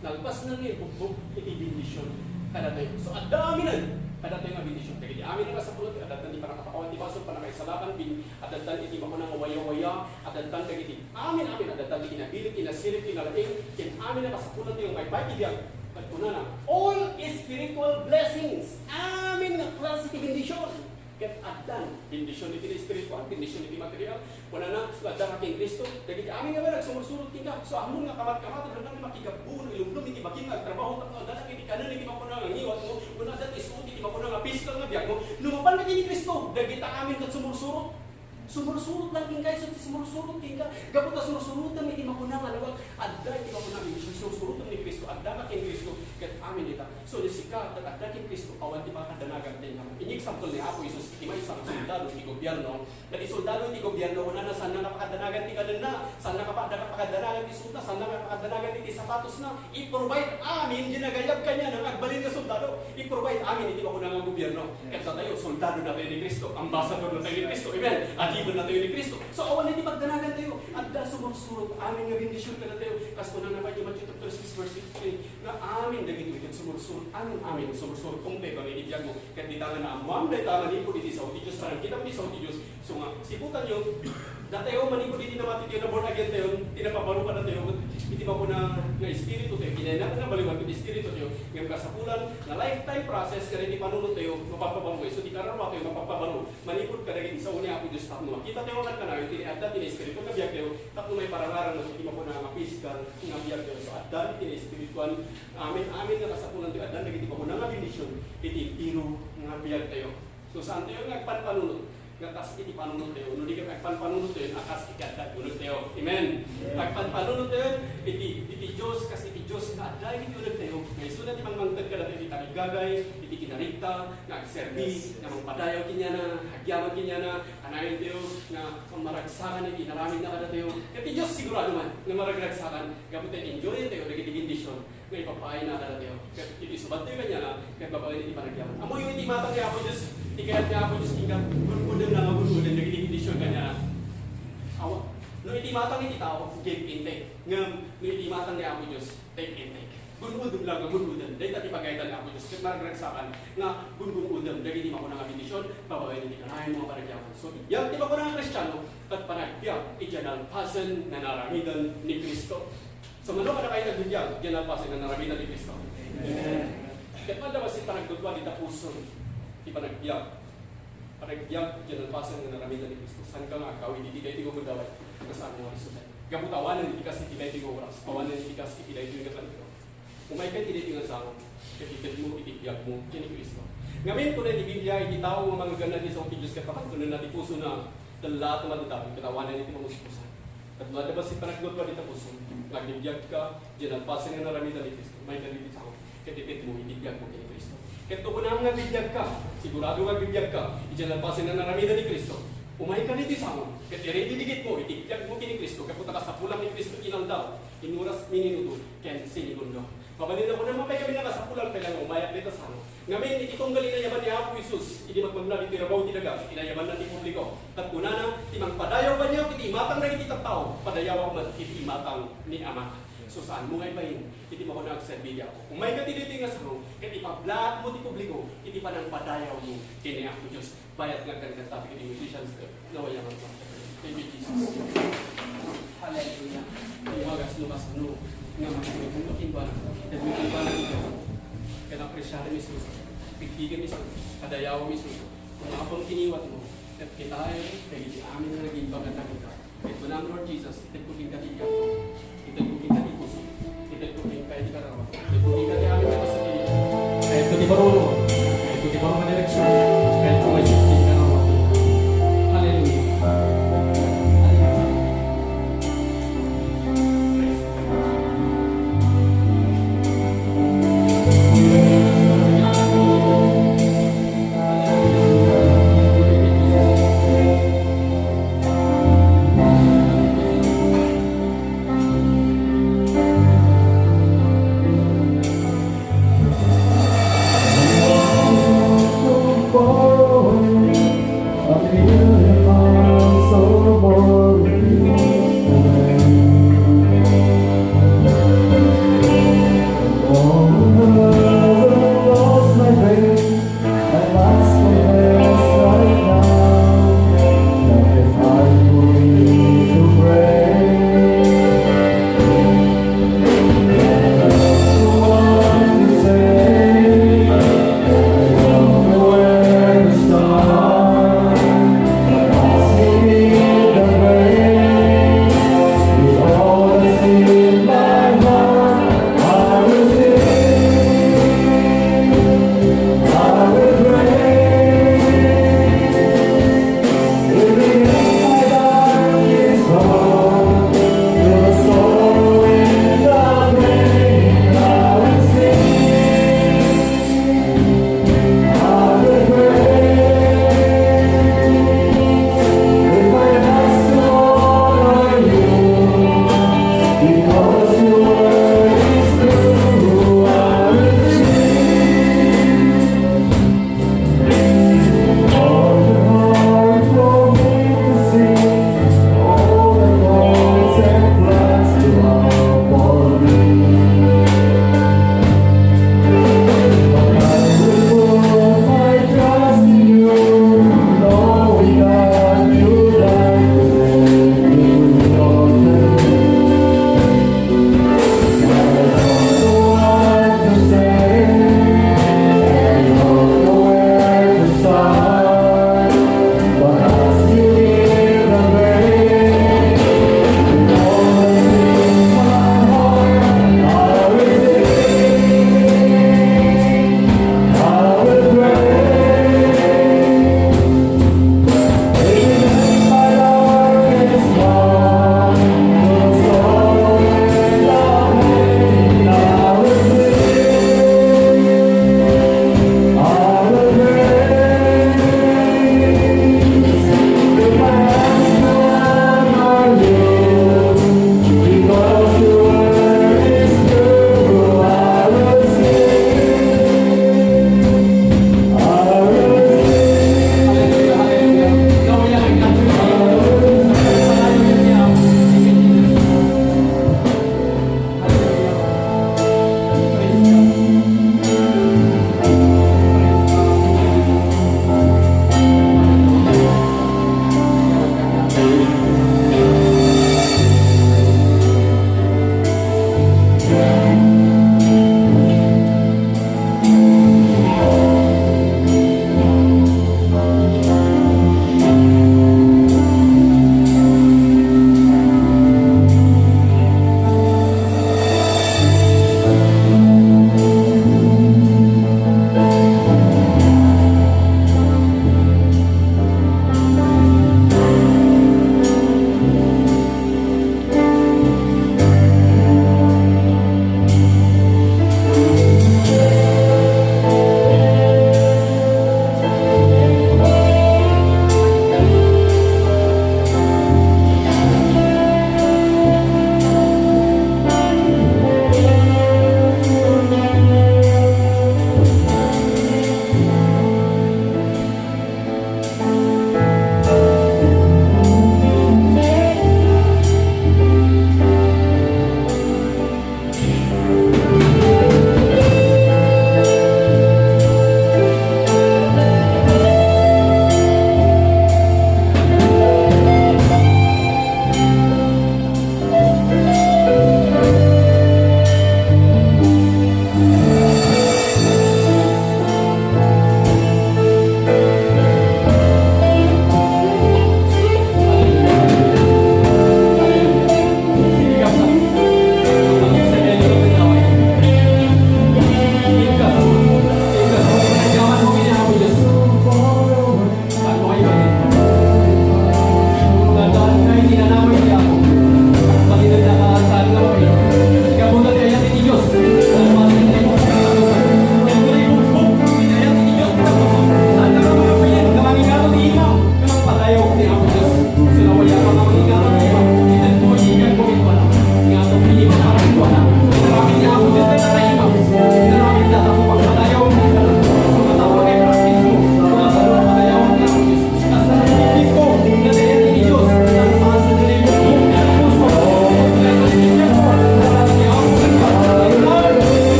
Nalpas na nga ibukbok iti bendision kadatayo. So, adda aminen kadatayo nga bendision. Dagiti amin nga sapulo, adda ti pannakapakawan ti basol, pannakaisalakan, bin-, adda iti makuna nga waya-waya, adda dagiti amin, amin, adda ti kinabilin, kinasirib, kinalaing, ken amin nga kasapulan ti umaybay ti biag. Ket kunana, all spiritual blessings, amin nga klase ti bendision. Ket addan bendision iti espiritual, bendision iti material. Kunana, no adda ka ken Cristo, dagiti amin nga banag sumursurot kenka. So, ammom nga kamat-kamaten, haanka nga makigabbuon, ilumlom iti bagim nga agtrabaho, tapno adda dagiti kanen iti makuna nga ngiwatmo, wenno adda ti isuot iti makuna nga pisikal nga biagmo. No mapanka ken ni Cristo, dagita amin ket sumursurot. Sumursurot lang kenka, isu ti sumursurot kenka. Gapu ta sursurotem iti makuna nga lawag, adda iti makuna nga bendision, sursurotem ni Cristo. Addaka ken Cristo, ket amin ita. So, ni sika, ket adda ken Cristo, awan ti pakadanagan ti inyam. Ini example ni Apo Jesus, iti maysa nga soldado iti gobierno. Ket ti soldado iti gobierno, kunana, saanna nga pakadanagan ti kadenna, saanna nga pa-, addaka pakadanagan ti sutna, saanna nga pakadanagan iti sapatosna. I-provide amin, di nagayab kaniana nga agbalin nga soldado. I-provide amin iti makuna nga gobierno. Ket datayo, soldado natayo ni Cristo, ambasador natayo ni Cristo, amen. Adipen natayo ni Cristo. So, awan iti pagdanagan tayo. Adda sumursurot amin nga bendision kadatayo. Kas kunana pay iti Matthew chapter six, verse fifteen, nga amin dagitoy ket sumursurot, amin, amin, sumursurot, kumpleto iti biag mo. Ket dita nga naammoam dayta manipud iti sao ti Dios, panagkitam ti sao ti Dios. So nga, siputanyo, datayo manipud iti namati tayo, na born again tayo, ti napabaro kadatayo, iti makuna nga espiritu tayo, kinayanak nga baliwan iti espiritu tayo, ngem kasapulan, nga lifetime process, nga iti panunot tayo, mapagpabaro, isu ti kararua tayo, mapagpabaro. Manipud kadagiti sao ni Apo Dios tapno makita tayo nga kankanayon ti adda ti espiritu nga biag tayo, tapno maiparangarang iti makuna nga physical nga biag tayo. So, adda ti espirituan, amin, amin nga kasapulan tayo, adda dagiti makuna nga bendision iti entero nga biag tayo. So, saan tayo nga agpanpanunot nga kas iti panunot tayo? No di nga agpanpanunot tayo, a kas iti adda uneg tayo. Amen. Agpanpanunot tayo iti, iti Dios, kas iti Dios nga adda iti uneg tayo. Nga isuna ti mangmangted kadatayo iti tarigagay, iti kinarikta, nga agserbi, nga mangpadayaw kaniana, agyaman kaniana, kanayon tayo nga maragsakan iti inaramidna kadatayo. Ket ti Dios sigurado man nga maragragsakan, gapu ta enjoy tayo dagiti bendision nga ipapaayna kadatayo. Ket iti subad tayo kaniana, ket babaen iti panagyaman. Ammoyo iti imatang ni Apo Dios, ti kayat ni Apo Dios, inka gun-odenna nga gun-oden dagiti bendision kaniana. Awa, no iti imatang iti tao, give and take. Ngem no iti imatang ni Apo Dios, take and take. Gun-odem la nga gun-odem. Dayta ti pagayatan ni Apo Dios. Ket maragragsakan nga gun-gun-odem dagiti makuna nga bendision, babaen iti kanayon nga panagyaman. So, ti biag ti makuna nga Kristiano, ket panagbiag iti nalpasen nga naaramidan ni Cristo. So, mano kadakayo ti agbibiag iti nalpasen nga naaramidan ni Cristo? Amen. Ket adda bassit panagdudua iti pusom ti panagbiag. Panagbiag iti nalpasen nga naaramidan ni Cristo. Saanka nga agawid iti daytoy nga gundaway? Kasano nga isu? Gapu ta awanen iti kas iti daytoy nga oras. Awanen iti kas iti daytoy nga panagbiag. Umayka iti daytoy nga sao, ket itedmo iti biagmo ken ni Cristo. Ngamin, kuna iti Biblia, iti tao nga mangganna iti sao ti Dios ket pakatunenna ti pusona, tellaat a madadael ket awanen iti mamuspusan. Ket no adda bassit panagdudua iti pusom, nga agbibiagka iti nalpasen nga naaramidan ni Cristo, umayka ditoy sao, ket itedmo iti biagmo ken ni Cristo. Ket no kunam nga agbibiagka, sigurado nga agbibiagka iti nalpasen nga naaramidan ni Cristo, umayka ditoy sao, ket irididikitmo iti biagmo ken ni Cristo, gapu ta kasapulan ni Cristo inaldaw, inuras, mininuto, ken sinigundo. Mabalin a kunam, apay kami nga kasapulan, kailangan umayak dita sao. Ngamin, iti tunggal inayaban ni Apo Jesus, idi magmagna ditoy rabaw ti daga, inayabanna ti publiko. Ket kunana, ti mangpadayaw kaniak iti imatang dagiti tattao, padayawak met iti imatang ni Ama. So, saanmo nga ibain iti makuna nga agserbi ti Apo? Umayka iti daytoy nga sao, ket ipablaatmo ti publiko iti panangpadayawmo ken ni Apo Dios. Bayat nga agkankanta dagiti musicians, nawayaman ko. Thank you, Jesus. Hallelujah. Iwagas no kasano nga makikita mo kimbana. Ket mo kimbana ikaw. Ken apresiar mi isu. Pigtigan mi isu. Kadayaw mi isu. Kung apang kiniwat mo, ket kitaen, dagiti amin nga naging pagkatagita. Ket kunam, Lord Jesus, itedko kenka ti biagko. Itedko kenka ti puso. Itedko kenka ti kararua. Itedko kenka ti amin nga pasakitan. Kayatko ti baro. Kayatko ti baro nga direksion. Kayatko nga isip ti kararua. Hallelujah. Hallelujah.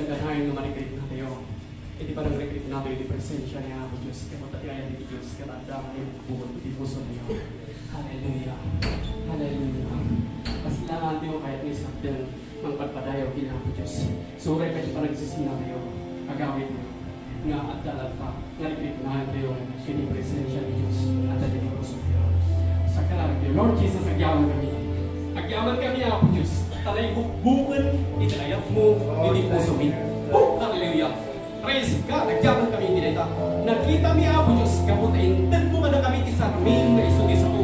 Kanayon nga marikriknatayo. Iti panangrikriknatayo iti presensia ni Apo Dios, ket ta ti ayat ti Dios, ket adda nga ibugbugod iti pusotayo. Hallelujah. Hallelujah. Kasla nga ti kayat nga isabdeng mangpadpadayaw ken Apo Dios. Suray ket panagsisinatayo, agawid nga adda latta nga rikriknatayo iti presensia ti Dios. Adda iti pusotayo. Sakkararagyo, Lord Jesus, agyaman kami. Agyaman kami, Apo Dios, ta naibukbuken iti ayatmo iti pusomi. Oh, hallelujah. Praise God. Agyaman kami iti dayta. Nakitami, Apo Dios, gapu ta intedmo kadakami ti sarmin nga isu ti sao.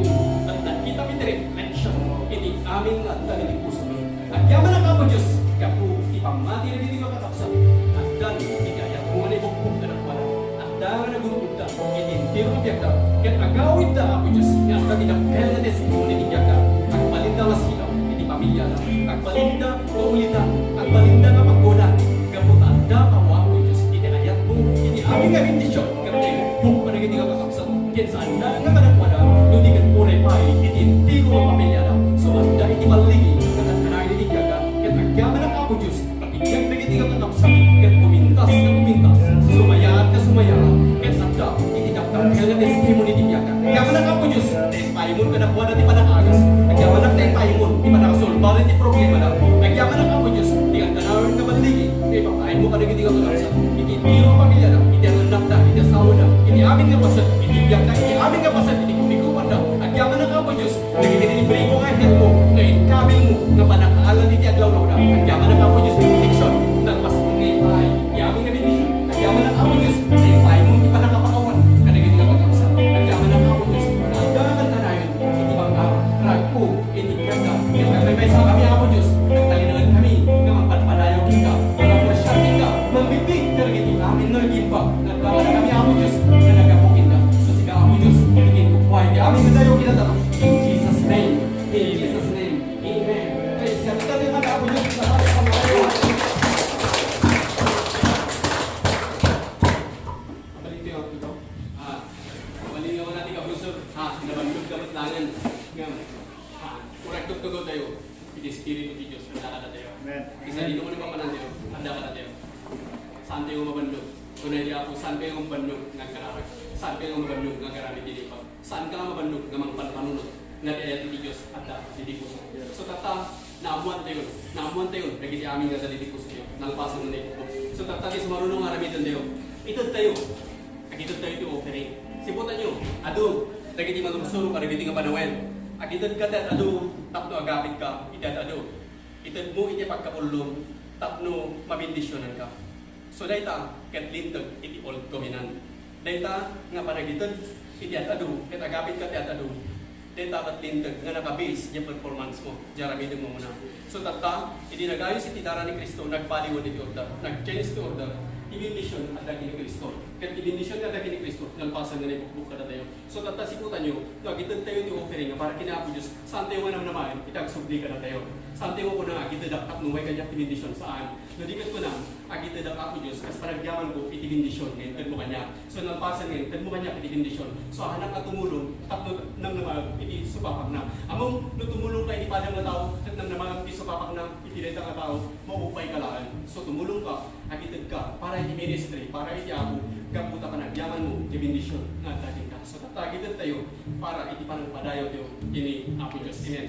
Ket nakitami ti reflection iti amin nga adda iti pusomi. Agyamanak, Apo Dios, gapu ti pammati dagiti kakabsat. Addan iti ayatmo nga naibukbok kadakuada. Adda nga nagunodda iti entero nga biagda. Ket agawidda, Apo Dios, nga adda ti dakkel nga testimony iti biagda. Agbalinda nga silaw iti pamilyada. Agbalinda nga ulidan. Agbalinda nga pagkunan. Gapu ta adda, Apo Dios, iti ayatmo iti amin nga bendision. Ket naibukbok kadagiti kakabsat. Ken saanna nga kadakuada, no di ket uray pay iti entero nga pamilyada. So, adda iti balligi, ket adda iti biagda. Ket agyamanak, Apo Dios, pabiag dagiti kakabsat, ket kumintas nga kumintas, sumayaat nga sumayaat, ket adda iti dakdakkel nga testimony ti biagda. Agyamanak, Apo Dios, ta ipaimon kadakuada ti panangaagas. Agyamanak ta ipaimon ti panangasolbar iti problemada. Agyamanak, Apo Dios, ti agkanayon nga balligi, nga ipapaaymo kadagiti kakabsat, iti entero nga pamilyada, iti anakda, iti asawada, iti amin nga paset, iti biagda, iti amin nga paset, iti kumikupanda. Agyamanak, Apo Dios, dagiti librego nga anghel mo, nga inkabilmo, nga panakaalan iti aglawlawda. Agyamanak, Apo Dios, ti protection, nalpas nga ipaay, ti amin nga bendision. Agyamanak, Apo Dios, nga ipaaymo ti panakapakawan, kadagiti kakabsat. Agyamanak, Apo Dios, nga adda nga kanayon, iti pangaragko, iti biagda, ket agmaymaysa kami, Apo Dios, ket talinaed kami nga mangpadpadayaw kenka, nga mangpresiar kenka, mangbigbig kadagiti amin nga nagimba, nagdala kami, Apo Dios, nga naggapu kenka. So, sika, Apo Dios, iti kinkukuay ti amin nga dayaw kinataro. In Jesus' name. In Jesus' name. Amen. Praise God. Itayo nga, Apo Dios, sa pagpapalayo. Mabalik kayo, Tito. Ah, mabalik nga wala ti kabusor. Ah, nabandog ka met laengen. Ngem, ah, uray tuttugotayo. Iti Espiritu ti Dios, adda kadatayo. Amen. Bisan dino man ipapanantayo, adda kadatayo. Saantayo mabandog. Kuna iti Apo, saankayo mabandog nga agkararag. Saankayo mabandog nga agaramid iti ipa. Saanka nga mabandog nga mangpanpanunot nga ti ayat iti Dios adda iti puso. So, tatta, naammoantayon, naammoantayon dagiti amin nga adda iti pusotayo. Nalpasen nga naibukbok. So, tatta, ti sumaruno nga aramidentayo. Itedtayo. Agitedtayo ti offering. Siputanyo, adu dagiti manursuro kadagiti nga panawen. Agitedka ti ad-adu tapno agapidka iti ad-adu. Itedmo iti pagkapullom tapno mabendisionanka. So, dayta ket linteg iti Old Covenant. Dayta nga panagited iti ad-adu ket agapidka ti ad-adu. Dayta ket linteg nga naka-base iti performance mo, iti aramidem mo muna. So, tatta, idi nagayos iti dara ni Cristo, nagbaliwen iti order, nag-change ti order. Ti bendision adda ken ni Cristo. Ket ti bendision nga adda ken ni Cristo, nalpasen nga naibukbok kadatayo. So, tatta, siputanyo, no agitedtayo ti offering nga para ken Apo Dios, saantayo nga namnamaen iti agsubli kadatayo. Saantayo nga kuna, "Agitedak tapno umayen kaniak ti bendision." Saan. No di ket kunam, "Agitedak, Apo Dios, kas panagyamanko iti bendision nga intedmo kaniak." So, nalpasen nga intedmo kaniak iti bendision. So, ahanak nga tumulong tapno namnamaen iti supapakna. Ammom, no tumulongka iti padam nga tao, ket namnamaen ti supapakna iti dayta nga tao, maupayka laeng. So, tumulongka, agitedka para iti ministry, para iti Apo, gapu ta panagyamanmo ti bendision nga adda kenka. So, tatta, agitedtayo para iti panangpadayawtayo ken ni Apo Dios. Amen.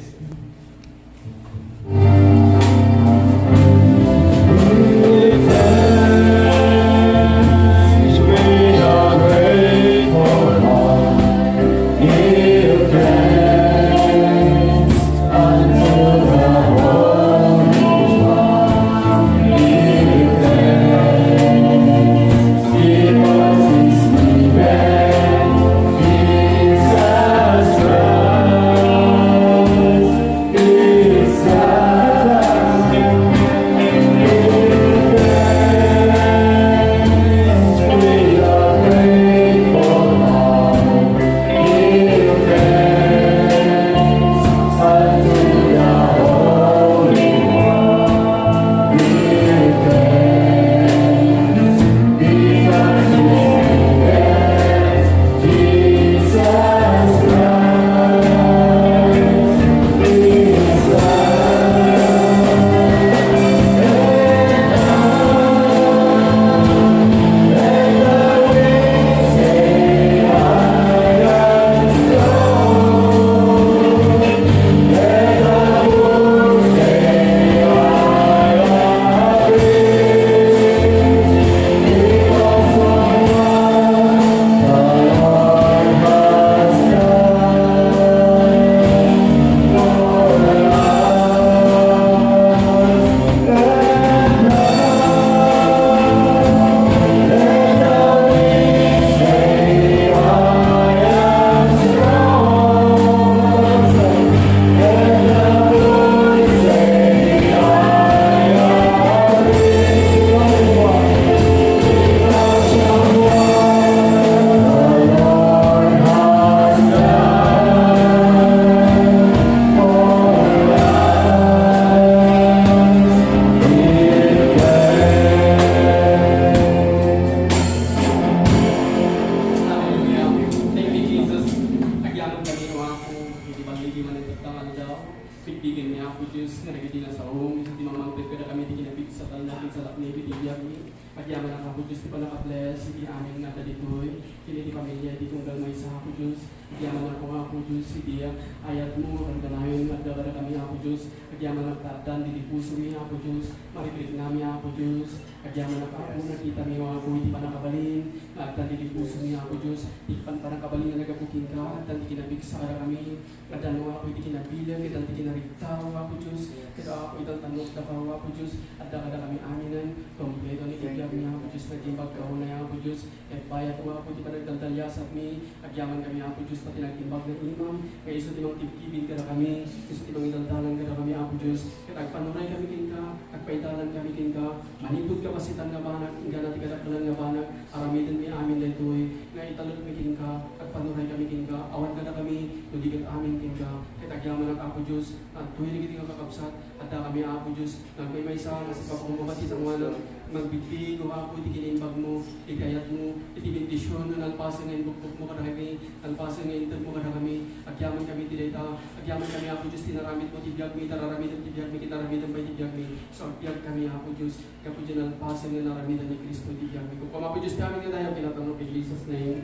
Agyamanak, Apo Dios, ti pannakabless iti amin nga adda ditoy, ken iti pamilia iti tunggal maysa, Apo Dios. Agyamanak, Apo Dios, iti ayatmo nga kanayon nga adda kadakami, Apo Dios. Agyamanak ta addan ditoy pusomi, Apo Dios. Marikriknami, Apo Dios. Agyamanak, Apo, nakitami, Apo, iti pannakabalin nga addan ditoy pusomi, Apo Dios. Ti pan-, pannakabalin nga naggapu kenka, addan ti kinapigsa kadakami. Addan, Apo, iti kinabileg, addan ti kinarigtaw, Apo Dios. Ket, Apo, italtalokdakaw, Apo Dios. Adda kadakami aminen, kompleto ni biagmi, Apo Dios. Nagimbagka unay, Apo Dios. Ket bayat, Apo, ti panagdaldaliasakmi. Agyamankami, Apo Dios, ta ti nagimbag nga imam, nga isu ti mangtibkibin kadakami, isu ti mangidaldalan kadakami, Apo Dios. Ket agpanuraykami kenka, agpaidalankami kenka, manipud kapasitan nga banag, inggana ti kadakkelan nga banag, aramidenmi amin daytoy, nga italekmi kenka, agpanuraykami kenka, awan kadakami, no di ket amin kenka. Ket agyamanak, Apo Dios, adtoy dagiti nga kakabsat, adda kami, Apo Dios, nga agmaymaysa, nga sipapakamabat ti sangoanan, magbigbigo, Apo, iti kinimbagmo, iti ayatmo, iti bendision, nga nalpasen nga inbukbokmo kadakami, nalpasen nga intedmo kadakami, agyamankami iti dayta, agyamankami, Apo Dios, ti naramidmo ti biagmi, ta raramidem ti biagmi, ket naramidem pay ti biagmi, so agbiagkami, Apo Dios, gapu diay nalpasen nga naramidan ni Cristo iti biagmi. Kukuam, Apo Dios, ti amin nga dayag, kinatangok in Jesus' name.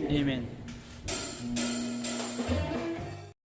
Amen. Amen.